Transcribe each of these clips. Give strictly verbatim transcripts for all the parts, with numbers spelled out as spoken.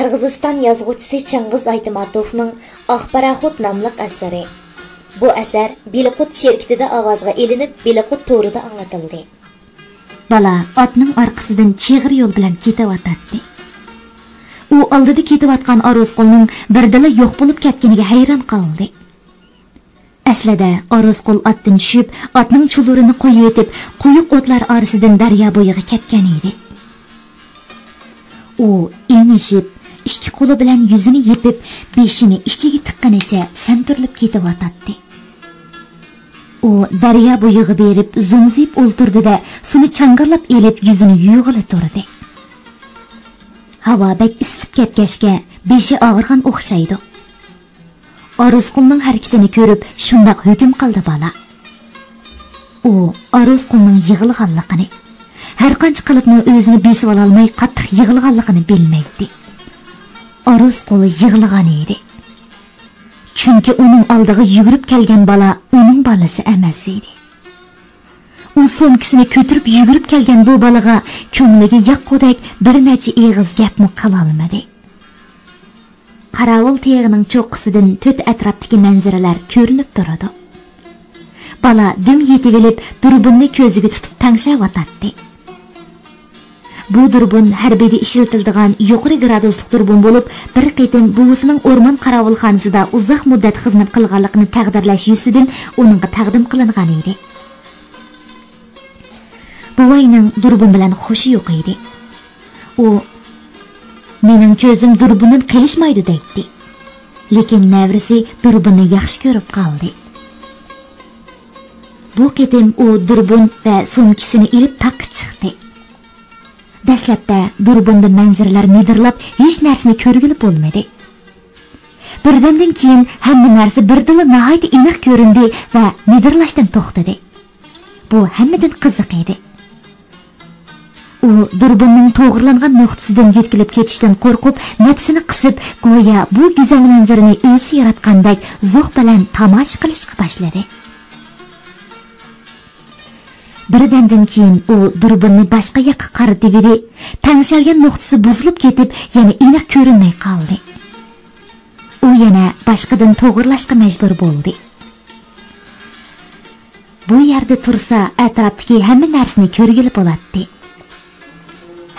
قىرغىزىستان يازغۇچىسى چىڭغىز ئايتماتوفنىڭ ئاق پاراخوت ناملىق ئەسىرى. بۇ ئەسەر بىلىقۇت شىركىتىدە ئاۋازغا ئېلىنىپ، بىلىقۇت تورىدا ئاڭلىتىلدى. بالا ئاتنىڭ ئارقىسىدىن چىغىر يول بىلەن كېتىۋاتاتتى. ئۇ ئالدىدا كېتىۋاتقان ئارۇزقۇلنىڭ بىردىنلا يوق بولۇپ كەتكىنىگە ھەيران قالدى. ئەسلىدە ئارۇزقۇل ئاتتىن چۈشۈپ، ئاتنىڭ چۇلۇرىنى قويۇۋېتىپ، قويۇق ئوتلار ئارىسىدىن دەريا بويىغا كەتكەن ئىدى. ئۇ ئېڭىشىپ، ئىككى قولى بىلەن يۈزىنى يېپىپ، بېشىنى ئىچىگە تىققىنىچە سەنتۈرۈلۈپ كېتىۋاتاتتى. ئۇ دەريا بويىغا بېرىپ زوڭزىيىپ ئولتۇردى-دە، سۇنى چاڭگاللاپ ئېلىپ يۈزىنى يۇيغىلى تۇردى. ھاۋا بەك ئىسسىپ كەتكەچكە، بېشى ئاغرىغان ئوخشايدۇ. ئارۇزقۇلنىڭ ھەرىكىتىنى كۆرۈپ، شۇنداق ھۆكۈم قىلدى بالا. ئۇ ئارۇزقۇلنىڭ يىغلىغانلىقىنى، ھەرقانچە قىلىپمۇ ئۆزىنى بېسىۋالالماي قاتتىق يىغلىغانلىقىنى بىلمەيتتى. ئارۇزقۇل يىغلىغان ئىدى. چۈنكى ئۇنىڭ ئالدىغا يۈگۈرۈپ كەلگەن بالا ئۇنىڭ بالىسى ئەمەس ئىدى. ئۇ سومكىسىنى كۆتۈرۈپ يۈگۈرۈپ كەلگەن بۇ بالىغا كۆڭلىگە ياققۇدەك بىر نەچچە ئېغىز گەپمۇ قىلالمىدى. قاراۋۇل تېغىنىڭ چوققىسىدىن تۆت ئەتراپتىكى مەنزىرىلەر كۆرۈنۈپ تۇرىدۇ. بالا دۈم يېتىۋېلىپ، دۇربۇننى كۆزىگە تۇتۇپ تەڭشەۋاتاتتى. بۇ دۇربۇن ھەربىيدە ئىشلىتىلىدىغان يۇقىرى گرادۇسلۇق دۇربۇن بولۇپ، بىر قېتىم بوۋىسىنىڭ ئورمان قاراۋۇلخانىسىدا ئۇزاق مۇددەت خىزمەت قىلغانلىقىنى تەقدىرلەش يۈزىسىدىن ئۇنىڭغا تەقدىم قىلىنغان ئىدى. بوۋاينىڭ دۇربۇن بىلەن خۇشى يوق ئىدى. ئۇ، «مېنىڭ كۆزۈم دۇربۇندىن قېلىشمايدۇ» دەيتتى. لېكىن نەۋرىسى دۇربۇننى ياخشى كۆرۈپ قالدى. بۇ قېتىم ئۇ دۇربۇن ۋە سومكىسىنى ئېلىپ تاغقا چىقتى. دەسلەپتە دۇربۇندا مەنزىرىلەر مىدىرلاپ، ھېچ نەرسىنى كۆرگىلى بولمىدى. بىردەمدىن كېيىن ھەممە نەرسە بىردىنلا ناھايىتى ئېنىق كۆرۈندى ۋە مىدىرلاشتىن توختىدى. بۇ ھەممىدىن قىزىق ئىدى. ئۇ دۇربۇننىڭ توغرىلانغان نۇقتىسىدىن يۆتكىلىپ كېتىشتىن قورقۇپ، نەپسىنى قىسىپ، گويا بۇ گۈزەل مەنزىرىنى ئۆزى ياراتقاندەك زوق بىلەن تاماشا قىلىشقا باشلىدى. بىردەمدىن كېيىن ئۇ دۇربۇننى باشقا ياققا قارىتىۋىدى. تەڭشەلگەن نۇقتىسى بۇزۇلۇپ كېتىپ، يەنە ئېنىق كۆرۈنمەي قالدى. ئۇ يەنە باشقىدىن توغرىلاشقا مەجبۇر بولدى. بۇ يەردە تۇرسا، ئەتراپتىكى ھەممە نەرسىنى كۆرگىلى بولاتتى.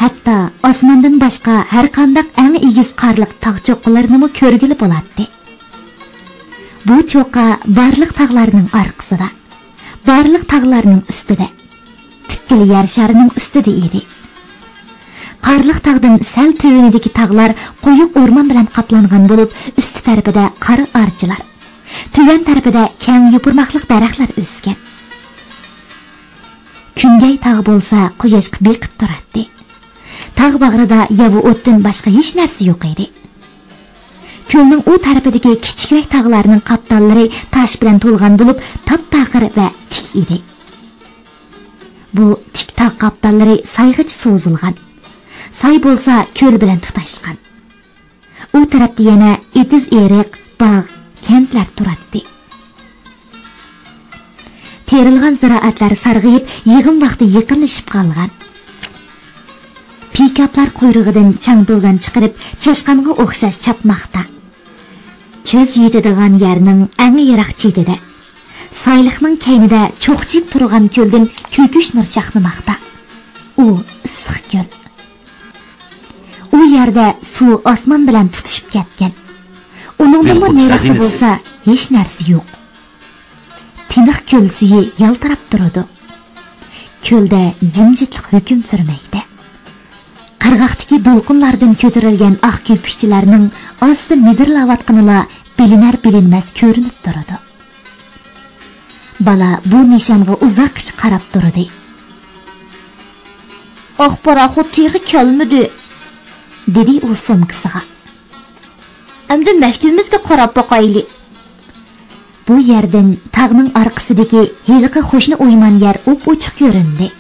ھەتتا ئاسماندىن باشقا ھەرقانداق ئەڭ ئېگىز قارلىق تاغ چوققىلىرىنىمۇ كۆرگىلى بولاتتى. بۇ چوققا بارلىق تاغلارنىڭ ئارقىسىدا، بارلىق تاغلارنىڭ ئۈستىدە، پۈتكۈل يەر شارىنىڭ ئۈستىدە ئىدى. قارلىق تاغدىن سەل تۆۋىنىدىكى تاغلار قويۇق ئورمان بىلەن قاپلانغان بولۇپ، ئۈستى تەرىپىدە قارا ئارچىلار، تۆۋەن تەرىپىدە كەڭ يوپۇرماقلىق دەرەخلەر ئۆسكەن. كۈنگەي تاغ بولسا قۇياشقا بېقىپ تۇراتتى. تاغ باغرىدا ياۋا ئوتتىن باشقا ھېچ نەرسە يوق ئىدى. كۆلنىڭ ئۇ تەرىپىدىكى كىچىكرەك تاغلارنىڭ قاپتاللىرى تاش بىلەن تولغان بولۇپ، تاپتاقىر ۋە تىك ئىدى. بۇ تىك تاغ قاپتاللىرى سايغىچە سوزۇلغان. ساي بولسا كۆل بىلەن تۇتاشقان. ئۇ تەرەپتە يەنە ئېتىز-ئېرىق، باغ، كەنتلەر تۇراتتى. تېرىلغان زىرائەتلەر سارغىيىپ، يىغىم ۋاقتى يېقىنلىشىپ قالغان. پىكاپلار قۇيرۇقىدىن چاڭ-توزان چىقىرىپ، چاشقانغا ئوخشاش چاپماقتا. كۆز يېتىدىغان يەرنىڭ ئەڭ يىراق چېتىدە، سايلىقنىڭ كەينىدە چوقچىيىپ تۇرغان كۆلدىن كۆكۈش نۇر چاقنىماقتا. ئۇ ئىسسىق كۆل. ئۇ يەردە سۇ ئاسمان بىلەن تۇتىشىپ كەتكەن. ئۇنىڭدىنمۇ نېرىراقتا بولسا ھېچ نەرسە يوق. تىنىق كۆل سۈيى يالتىراپ تۇرىدۇ. كۆلدە جىمجىتلىق ھۆكۈم سۈرمەكتە. قىرغاقتىكى دولقۇنلاردىن كۆتۈرۈلگەن ئاق كۆپۈكچىلەرنىڭ ئاستا مىدىرلاۋاتقىنىلا بىلىنەر-بىلىنمەس كۆرۈنۈپ تۇرىدۇ. بالا بۇ نىشانغا ئۇزاققىچە قاراپ تۇردى. «ئاق پاراخوت تېخى كەلمىدى»، دېدى ئۇ سومكىسىغا. «ئەمدى مەكتىپىمىزگە قاراپ باقايلى.» بۇ يەردىن تاغنىڭ ئارقىسىدىكى ھېلىقى قوشنا ئويمان يەر ئوپئوچۇق كۆرۈندى.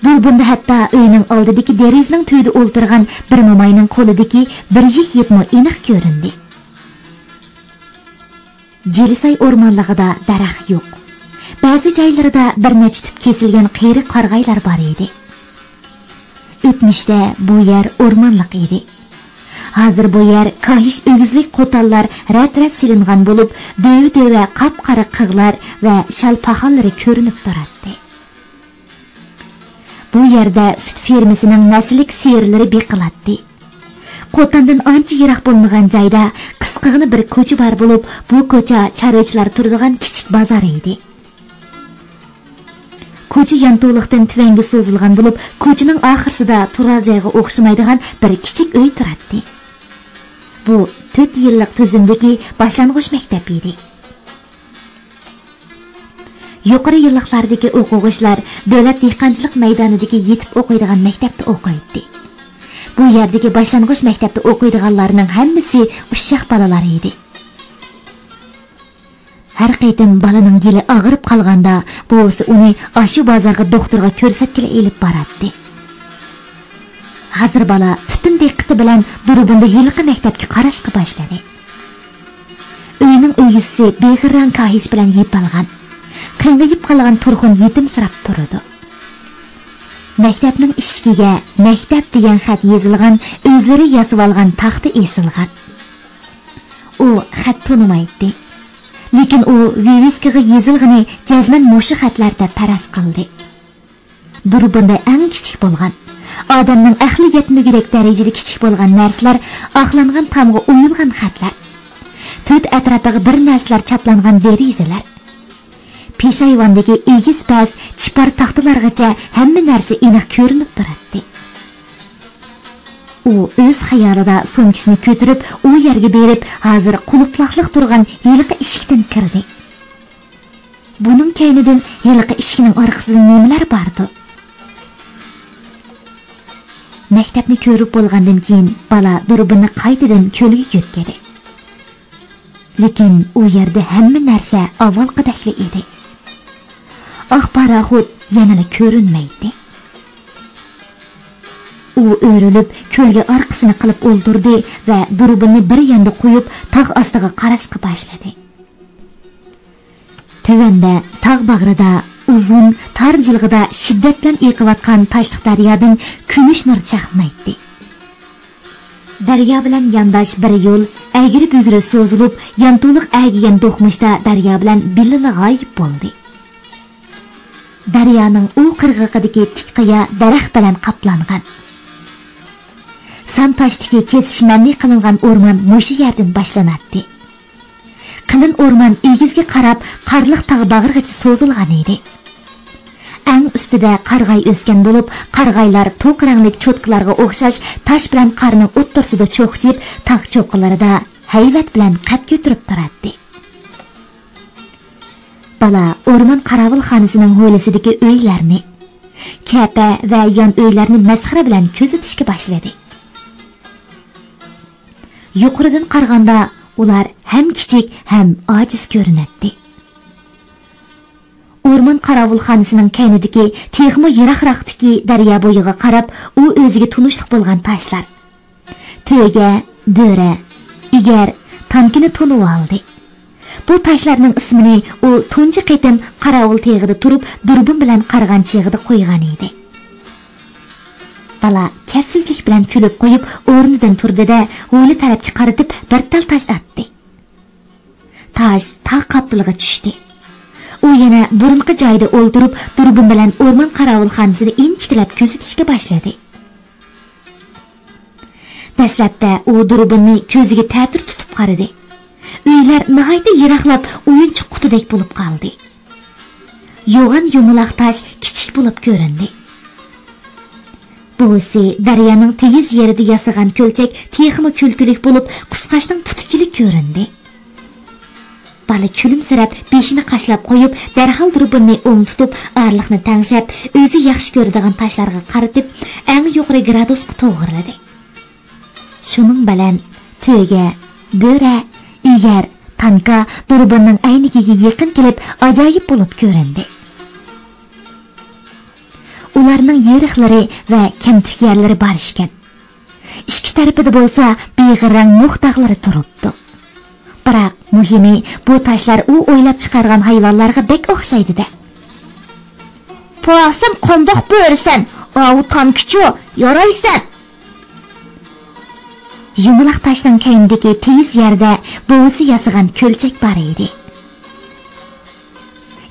دۇربۇندا ھەتتا ئۆينىڭ ئالدىدىكى دېرىزىنىڭ تۈۋىدە ئولتۇرغان بىر موماينىڭ قولىدىكى بىر يىك يىپمۇ ئېنىق كۆرۈندى. جىلىساي ئورمانلىقىدا دەرەخ يوق. بەزى جايلىرىدا بىر نەچچە تۈپ كېسىلگەن قېرى قارىغايلار بار ئىدى. ئۆتمۈشتە بۇ يەر ئورمانلىق ئىدى. ھازىر بۇ يەر كاھىش ئۆگزىلىك قوتانلار رەت-رەت سېلىنغان بولۇپ، دۆۋە-دۆۋە قاپقارا قىغلار ۋە شال پاخاللىرى كۆرۈنۈپ تۇراتتى. بۇ يەردە سۈت فېرمىسىنىڭ نەسىللىك سىيىرلىرى بېقىلاتتى. قوتاندىن ئانچە يىراق بولمىغان جايدا قىسقىغىنە بىر كوچا بار بولۇپ، بۇ كوچا چارۋىچىلار تۇرىدىغان كىچىك بازار ئىدى. كوچا يانتۇلۇقتىن تۆۋەنگە سوزۇلغان بولۇپ، كوچىنىڭ ئاخىرسىدا تۇرار جايغا ئوخشىمايدىغان بىر كىچىك ئۆي تۇراتتى. بۇ تۆت يىللىق تۈزۈمدىكى باشلانغۇچ مەكتەپ ئىدى. يۇقىرى يىللىقلاردىكى ئوقۇغۇچىلار دۆلەت دېھقانچىلىق مەيدانىدىكى يېتىپ ئوقۇيدىغان مەكتەپتە ئوقۇيتتى. بۇ يەردىكى باشلانغۇچ مەكتەپتە ئوقۇيدىغانلارنىڭ ھەممىسى ئۇششاق بالىلار ئىدى. ھەر قېتىم بالىنىڭ گېلى ئاغرىپ قالغاندا، بوۋىسى ئۇنى ئاشۇ بازارغا دوختۇرغا كۆرسەتكىلى ئېلىپ باراتتى. ھازىر بالا پۈتۈن دىققىتى بىلەن دۇربۇندا ھېلىقى مەكتەپكە قاراشقا باشلىدى. ئۆينىڭ ئىگىسى بېغىرراڭ كاھىش بىلەن يېپىلغان، قىڭغىيىپ قالغان تۇرغۇن يېتىمسىراپ تۇرىدۇ. مەكتەپنىڭ ئىشىكىگە مەكتەپ دېگەن خەت يېزىلغان، ئۆزلىرى ياسىۋالغان تاختا ئېسىلغان. ئۇ خەت تونۇمايتتى. لېكىن ئۇ ۋىۋىسكىغا يېزىلغىنى جەزمەن مۇشۇ خەتلەر دەپ پەرەز قىلدى. دۇربۇندا ئەڭ كىچىك بولغان، ئادەمنىڭ ئەقلى يەتمىگۈدەك دەرىجىدە كىچىك بولغان نەرسىلەر، ئاقلانغان تامغا ئويۇلغان خەتلەر، تۆت ئەتراپىغا بىر نەرسىلەر چاپلانغان دېرىزىلەر، پېشايۋاندىكى ئېگىز-پەس چىپار تاختىلارغىچە ھەممە نەرسە ئېنىق كۆرۈنۈپ تۇراتتى. ئۇ ئۆز خىيالىدا سومكىسىنى كۆتۈرۈپ، ئۇ يەرگە بېرىپ، ھازىر قۇلۇپلاقلىق تۇرغان ھېلىقى ئىشىكتىن كىردى. بۇنىڭ كەينىدىن ھېلىقى ئىشىكنىڭ ئارقىسىدا نېمىلەر باردۇ؟ مەكتەپنى كۆرۈپ بولغاندىن كېيىن، بالا دۇربۇننى قايتىدىن كۆلگە يۆتكىدى. لېكىن ئۇ يەردە ھەممە نەرسە ئاۋۋالقىدەكلا ئىدى. ئاق پاراخوت يەنىلا كۆرۈنمەيتتى. ئۇ ئۆرۈلۈپ، كۆلگە ئارقىسىنى قىلىپ ئولتۇردى ۋە دۇربۇننى بىر ياندا قويۇپ، تاغ ئاستىغا قاراشقا باشلىدى. تۆۋەندە، تاغ باغرىدا، ئۇزۇن، تار جىلغىدا شىددەت بىلەن ئېقىۋاتقان تاشلىق دەريادىن كۈمۈش نۇر چاقنايتتى. دەريا بىلەن يانداش بىر يول ئەگرى-بۈگرى سوزۇلۇپ، يانتۇلۇق ئەگىگەن دوقمۇشتا دەريا بىلەن بىللىلا غايىب بولدى. دەريانىڭ ئۇ قىرغىقىدىكى تىك قىيا دەرەخ بىلەن قاپلانغان. سان تاشتىكى كېسىش مەنئى قىلىنغان ئورمان مۇشۇ يەردىن باشلىناتتى. قېلىن ئورمان ئېگىزگە قاراپ قارلىق تاغ باغرىغىچە سوزۇلغان ئىدى. ئەڭ ئۈستىدە قارىغاي ئۆسكەن بولۇپ، قارىغايلار توق رەڭلىك چوتكىلارغا ئوخشاش تاش بىلەن قارنىڭ ئوتتۇرىسىدا چوقچىيىپ، تاغ چوققىلىرىدا ھەيۋەت بىلەن قەد كۆتۈرۈپ تۇراتتى. بالا ئورمان قاراۋۇلخانىسىنىڭ ھويلىسىدىكى ئۆيلەرنى، كەپە ۋە يان ئۆيلەرنى مەسخىرە بىلەن كۆزىتىشكە باشلىدى. يۇقىرىدىن قارىغاندا، ئۇلار ھەم كىچىك، ھەم ئاجىز كۆرۈنەتتى. ئورمان قاراۋۇلخانىسىنىڭ كەينىدىكى، تېخىمۇ يىراقراقتىكى دەريا بويىغا قاراپ، ئۇ ئۆزىگە تونۇشلۇق بولغان تاشلار، تۆگە، بۆرە، ئىگەر، تانكىنى تونۇۋالدى. بۇ تاشلارنىڭ ئىسمىنى ئۇ تۇنجى قېتىم قاراۋۇل تېغىدا تۇرۇپ، دۇربۇن بىلەن قارىغان چېغىدا قويغان ئىدى. بالا كەپسىزلىك بىلەن كۈلۈپ قويۇپ، ئورنىدىن تۇردى-دە، ھويلا تەرەپكە قارىتىپ بىر تال تاش ئاتتى. تاش تاغ قاپتىلىغا چۈشتى. ئۇ يەنە بۇرۇنقى جايىدا ئولتۇرۇپ، دۇربۇن بىلەن ئورمان قاراۋۇلخانىسىنى ئىنچىكىلەپ كۆزىتىشكە باشلىدى. دەسلەپتە ئۇ دۇربۇننى كۆزىگە تەتۈر تۇتۇپ قارىدى. ئۆيلەر ناھايىتى يىراقلاپ، ئويۇنچۇق قۇتىدەك بولۇپ قالدى. يوغان يۇمىلاق تاش كىچىك بولۇپ كۆرۈندى. بوۋىسى دەريانىڭ تېيىز يېرىدە ياسىغان كۆلچەك تېخىمۇ كۈلكىلىك بولۇپ، قۇشقاچنىڭ پۇتىچىلىك كۆرۈندى. بالا كۈلۈمسىرەپ، بېشىنى قاشلاپ قويۇپ، دەرھال دۇربۇننى ئوڭ تۇتۇپ، ئارىلىقنى تەڭشەپ، ئۆزى ياخشى كۆرىدىغان تاشلارغا قارىتىپ، ئەڭ يۇقىرى گرادۇسقا توغرىلىدى. شۇنىڭ بىلەن تۆگە، بۆرە، ئېگەر، تانكا دۇربۇننىڭ ئەينىكىگە يېقىن كېلىپ، ئاجايىپ بولۇپ كۆرۈندى. ئۇلارنىڭ يېرىقلىرى ۋە كەمتۈك يەرلىرى بار ئىكەن. ئىككى تەرىپىدە بولسا بېغىر رەڭ مۇخ داغلىرى تۇرۇپتۇ. بىراق، مۇھىمى، بۇ تاشلار ئۇ ئويلاپ چىقارغان ھايۋانلارغا بەك ئوخشايدۇ-دە. پوۋا، سەن قانداق بۆرىسەن؟ ئاۋۇ تانكىچۇ، يارايسەن! يۇمىلاق تاشنىڭ كەينىدىكى تېيىز يەردە بوۋىسى ياسىغان كۆلچەك بار ئىدى.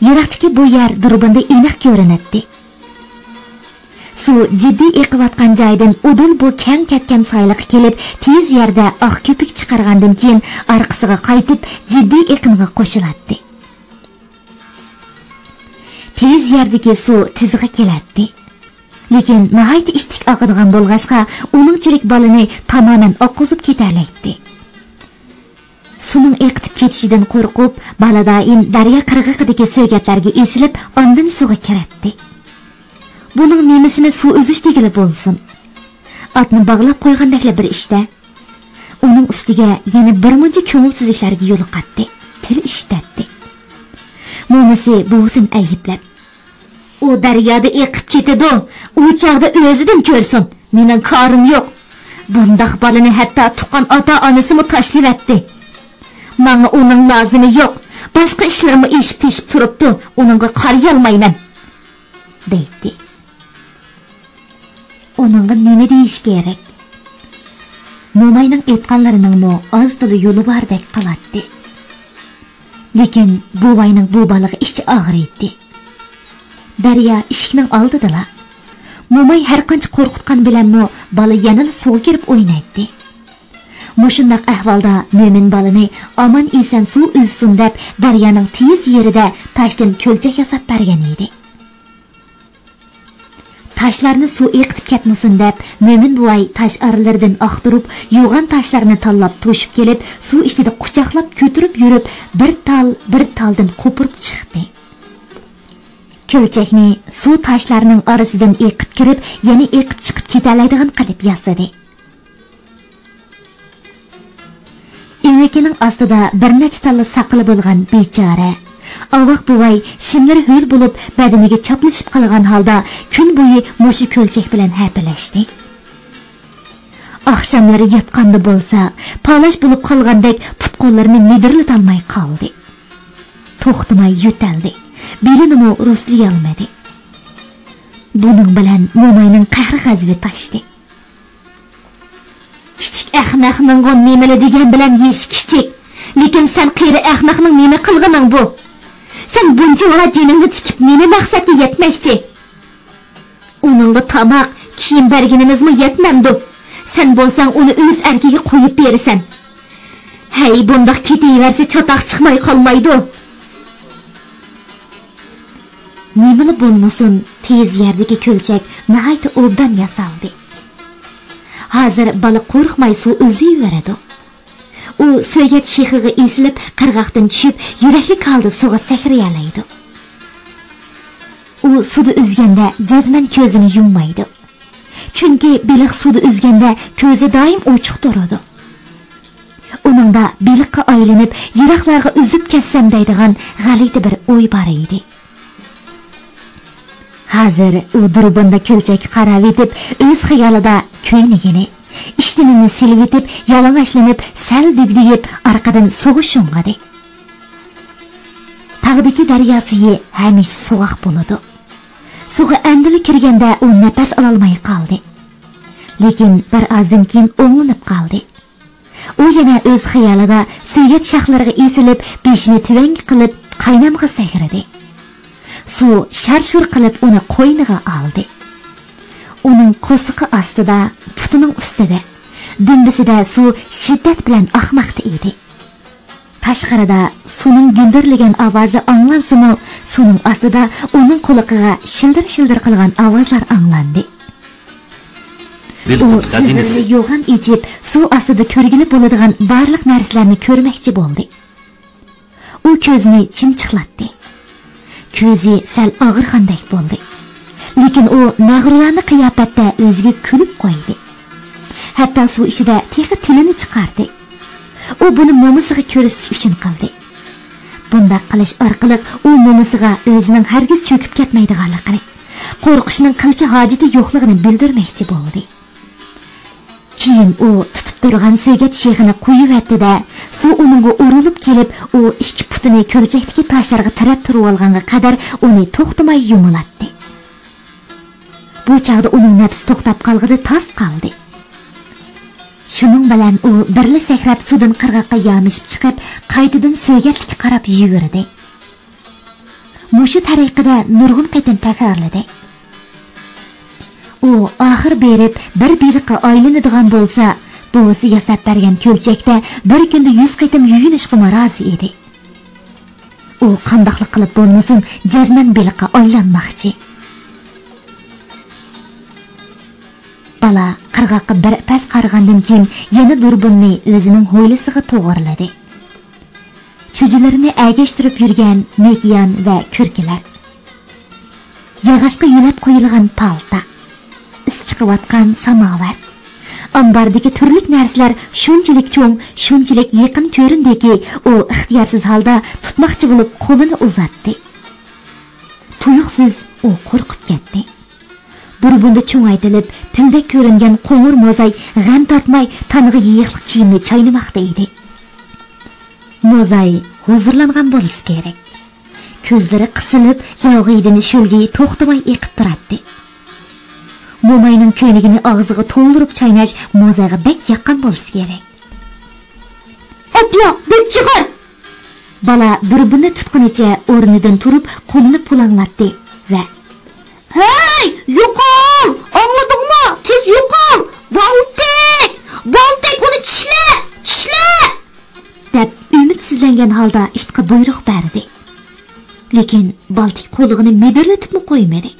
يىراقتىكى بۇ يەر دۇربۇندا ئېنىق كۆرۈنەتتى. سۇ جىددىي ئېقىۋاتقان جايدىن ئۇدۇل بۇ كەڭ كەتكەن سايلىققا كېلىپ، تېيىز يەردە ئاق كۆپۈك چىقارغاندىن كېيىن، ئارقىسىغا قايتىپ، جىددىي ئېقىنغا قوشۇلاتتى. تېيىز يەردىكى سۇ تىزىغا كېلەتتى. لېكىن ناھايىتى ئىتتىك ئاقىدىغان بولغاچقا، ئۇنىڭچىلىك بالىنى تامامەن ئاققۇزۇپ كېتەلەيتتى. سۇنىڭ ئېقىتىپ كېتىشىدىن قورقۇپ، بالا دائىم دەريا قىرغىقىدىكى سۆگەتلەرگە ئېسىلىپ، ئاندىن سۇغا كىرەتتى. بۇنىڭ نېمىسىنى سۇ ئۈزۈش دېگىلى بولسۇن؟ ئاتنى باغلاپ قويغاندەكلا بىر ئىشتە. ئۇنىڭ ئۈستىگە يەنە بىرمۇنچە كۆڭۈلسىزلىكلەرگە يولۇقاتتى، تىل ئىششىتەتتى. مومىسى بوۋىسىنى ئەيىبلەپ، «ئۇ دەريادا ئېقىپ كېتىدۇ، ئۇ چاغدا ئۆزىدىن كۆرسۇن، مېنىڭ كارىم يوق. بۇنداق بالىنى ھەتتا تۇغقان ئاتا-ئانىسىمۇ تاشلىۋەتتى. ماڭا ئۇنىڭ لازىمى يوق، باشقا ئىشلىرىمۇ ئېشىپ-تېشىپ تۇرۇپتۇ، ئۇنىڭغا قارىيالمايمەن» دەيتتى. ئۇنىڭغا نېمە دېيىش كېرەك؟ موماينىڭ ئېيتقانلىرىنىڭمۇ ئاز-تولا يولى باردەك قىلاتتى. لېكىن بوۋاينىڭ بۇ بالىغا ئىچى ئاغرىيتتى. دەريا ئىشىكنىڭ ئالدىدىلا. موماي ھەرقانچە قورقۇتقان بىلەنمۇ بالا يەنىلا سۇغا كىرىپ ئوينايتتى. مۇشۇنداق ئەھۋالدا مۆمىن بالىنى ئامان-ئېسەن سۇ ئۈزسۇن دەپ، دەريانىڭ تېيىز يېرىدە تاشتىن كۆلچەك ياساپ بەرگەن ئىدى. تاشلارنى سۇ ئېقىتىپ كەتمىسۇن دەپ، مۆمىن بوۋاي تاش ئارىلىرىدىن ئاختۇرۇپ، يوغان تاشلارنى تاللاپ توشۇپ كېلىپ، سۇ ئىچىدە قۇچاقلاپ كۆتۈرۈپ يۈرۈپ، بىر تال، بىر تالدىن قوپۇرۇپ چىقتى. كۆلچەكنى سۇ تاشلارنىڭ ئارىسىدىن ئېقىپ كىرىپ، يەنە ئېقىپ چىقىپ كېتەلەيدىغان قىلىپ ياسىدى. ئېڭىكىنىڭ ئاستىدا بىر نەچچە تاللا ساقىلى بولغان بىچارە ئاۋاق بوۋاي شىملىرى ھۆل بولۇپ، بەدىنىگە چاپلىشىپ قالغان ھالدا كۈن بويى مۇشۇ كۆلچەك بىلەن ھەپىلەشتى. ئاخشاملىرى ياتقاندا بولسا، پالاش بولۇپ قالغاندەك پۇت-قوللىرىنى مىدىرلىتالماي قالدى. توختىماي يۆتەلدى. بېلىنىمۇ رۇسلىيالمىدى. بۇنىڭ بىلەن موماينىڭ قەھرى-غەزىپى تاشتى. «كىچىك ئەخمەقنىڭغۇ نېمىلا دېگەن بىلەن يېشى كىچىك. لېكىن سەن قېرى ئەخمەقنىڭ نېمە قىلغىنىڭ بۇ؟ سەن بۇنچىۋالا جېنىڭنى تىكىپ نېمە مەقسەتكە يەتمەكچى؟ ئۇنىڭغا تاماق، كىيىم بەرگىنىمىزمۇ يەتمەمدۇ؟ سەن بولساڭ ئۇنى ئۆز ئەركىگە قويۇپ بېرىسەن. ھەي، بۇنداق كېتىۋەرسە چاتاق چىقماي قالمايدۇ.» نېمىلا بولمىسۇن، تېيىز يەردىكى كۆلچەك ناھايىتى ئوبدان ياسالدى. ھازىر بالا قورقماي سۇ ئۈزۈۋېرىدۇ. ئۇ سۆگەت شېخىغا ئېسىلىپ، قىرغاقتىن چۈشۈپ، يۈرەكلىك ھالدا سۇغا سەكرىيەلەيدۇ. ئۇ سۇدا ئۈزگەندە جەزمەن كۆزىنى يۇممايدۇ. چۈنكى بېلىق سۇدا ئۈزگەندە كۆزى دائىم ئوچۇق تۇرىدۇ. ئۇنىڭدا بېلىققا ئايلىنىپ، يىراقلارغا ئۈزۈپ كەتسەم دەيدىغان غەلىتە بىر ئوي بار ئىدى. ھازىر ئۇ دۇربۇندا كۆلچەككە قاراۋېتىپ، ئۆز خىيالىدا كۆينىگىنى، ئىشتىنىنى سېلىۋېتىپ، يالىڭاچلىنىپ، سەل دۈگدۈيۈپ، ئارقىدىن سۇغا شۇڭغىدى. تاغدىكى دەريا سۈيى ھەمىشە سوغۇق بولىدۇ. سۇغا ئەمدىلا كىرگەندە ئۇ نەپەس ئالالماي قالدى. لېكىن بىر ئازدىن كېيىن ئوڭلىنىپ قالدى. ئۇ يەنە ئۆز خىيالىدا سۆگەت شاخلىرىغا ئېسىلىپ، بېشىنى تۆۋەنگە قىلىپ، قاينامغا سەكرىدى. سۇ شار-شۇر قىلىپ ئۇنى قوينىغا ئالدى. ئۇنىڭ قورسىقى ئاستىدا، پۇتىنىڭ ئۈستىدە، دۈمبىسىدە سۇ شىددەت بىلەن ئاقماقتا ئىدى. تاشقىرىدا سۇنىڭ گۈلدۈرلىگەن ئاۋازى ئاڭلانسىمۇ، سۇنىڭ ئاستىدا ئۇنىڭ قۇلىقىغا شىلدىر-شىلدىر قىلغان ئاۋازلار ئاڭلاندى. ئۇ كۆزلىرىنى يوغان ئېچىپ، سۇ ئاستىدا كۆرگىلى بولىدىغان بارلىق نەرسىلەرنى كۆرمەكچى بولدى. ئۇ كۆزىنى چىمچىقلاتتى. كۆزى سەل ئاغرىغاندەك بولدى. لېكىن ئۇ مەغرۇرانە قىياپەتتە ئۆزىگە كۈلۈپ قويدى. ھەتتا سۇ ئىچىدە تېخى تىلىنى چىقاردى. ئۇ بۇنى مومىسىغا كۆرسىتىش ئۈچۈن قىلدى. بۇنداق قىلىش ئارقىلىق ئۇ مومىسىغا ئۆزىنىڭ ھەرگىز چۆكۈپ كەتمەيدىغانلىقىنى، قورقۇشنىڭ قىلچە ھاجىتى يوقلۇقىنى بىلدۈرمەكچى بولدى. كېيىن ئۇ تۇتۇپ تۇرغان سۆگەت شېخىنى قويۇۋەتتى-دە، سۇ ئۇنىڭغا ئۇرۇلۇپ كېلىپ، ئۇ ئىككى پۇتىنى كۆلچەكتىكى تاشلارغا تىرەپ تۇرۇۋالغانغا قەدەر ئۇنى توختىماي يۇمۇلاتتى. بۇ چاغدا ئۇنىڭ نەپىسى توختاپ قالغىلى تاس قالدى. شۇنىڭ بىلەن ئۇ بىرلا سەكرەپ سۇدىن قىرغاققا يامىشىپ چىقىپ، قايتىدىن سۆگەتلىككە قاراپ يۈگۈردى. مۇشۇ تەرىقىدە نۇرغۇن قېتىم تەكرارلىدى. ئۇ ئاخىر بېرىپ بىر بېلىققا ئايلىنىدىغان بولسا، بوۋىسى ياساپ بەرگەن كۆلچەكتە بىر كۈندە يۈز قېتىم يۇيۇنۇشقىمۇ رازى ئىدى. ئۇ قانداقلا قىلىپ بولمىسۇن، جەزمەن بېلىققا ئايلانماقچى. بالا قىرغاققا بىر پەس قارىغاندىن كېيىن يەنە دۇربۇننى ئۆزىنىڭ ھويلىسىغا توغرىلىدى. چۈجىلىرىنى ئەگەشتۈرۈپ يۈرگەن مېكىيان ۋە كۈركىلەر. ياغاچقا يۆلەپ قويۇلغان پالتا. ئىس چىقىۋاتقان ساماۋار. ئامباردىكى تۈرلۈك نەرسىلەر شۇنچىلىك چوڭ، شۇنچىلىك يېقىن كۆرۈندىكى، ئۇ ئىختىيارسىز ھالدا تۇتماقچى بولۇپ قولىنى ئۇزاتتى. تۇيۇقسىز ئۇ قورقۇپ كەتتى. دۇربۇندا چوڭايتىلىپ، پىلدەك كۆرۈنگەن قوڭۇر موزاي غەم تارتماي تانغا يېيىقلىق كىيىمنى چاينىماقتا ئىدى. موزاي ھۇزۇرلانغان بولسا كېرەك. كۆزلىرى قىسىلىپ، جاۋغىدىن شۆلگىيى توختىماي ئېقىپ تۇراتتى. موماينىڭ كۆينىكىنى ئاغزىغا تولدۇرۇپ چايناش موزايغا بەك ياققان بولسا كېرەك. ئەپلا، بۆك چىقار! بالا دۇربۇننى تۇتقىنىچە ئورنىدىن تۇرۇپ، قولىنى پۇلاڭلاتتى ۋە، ھەي، يوقال! ئاڭلىدىڭمۇ؟ تېز يوقال! بالتەك! بالتەك، ئۇنى چىشلە! چىشلە! دەپ ئۈمىدسىزلەنگەن ھالدا ئىتقا بۇيرۇق بەردى. لېكىن بالتىك قۇلىقىنى مىدىرلىتىپمۇ قويمىدى.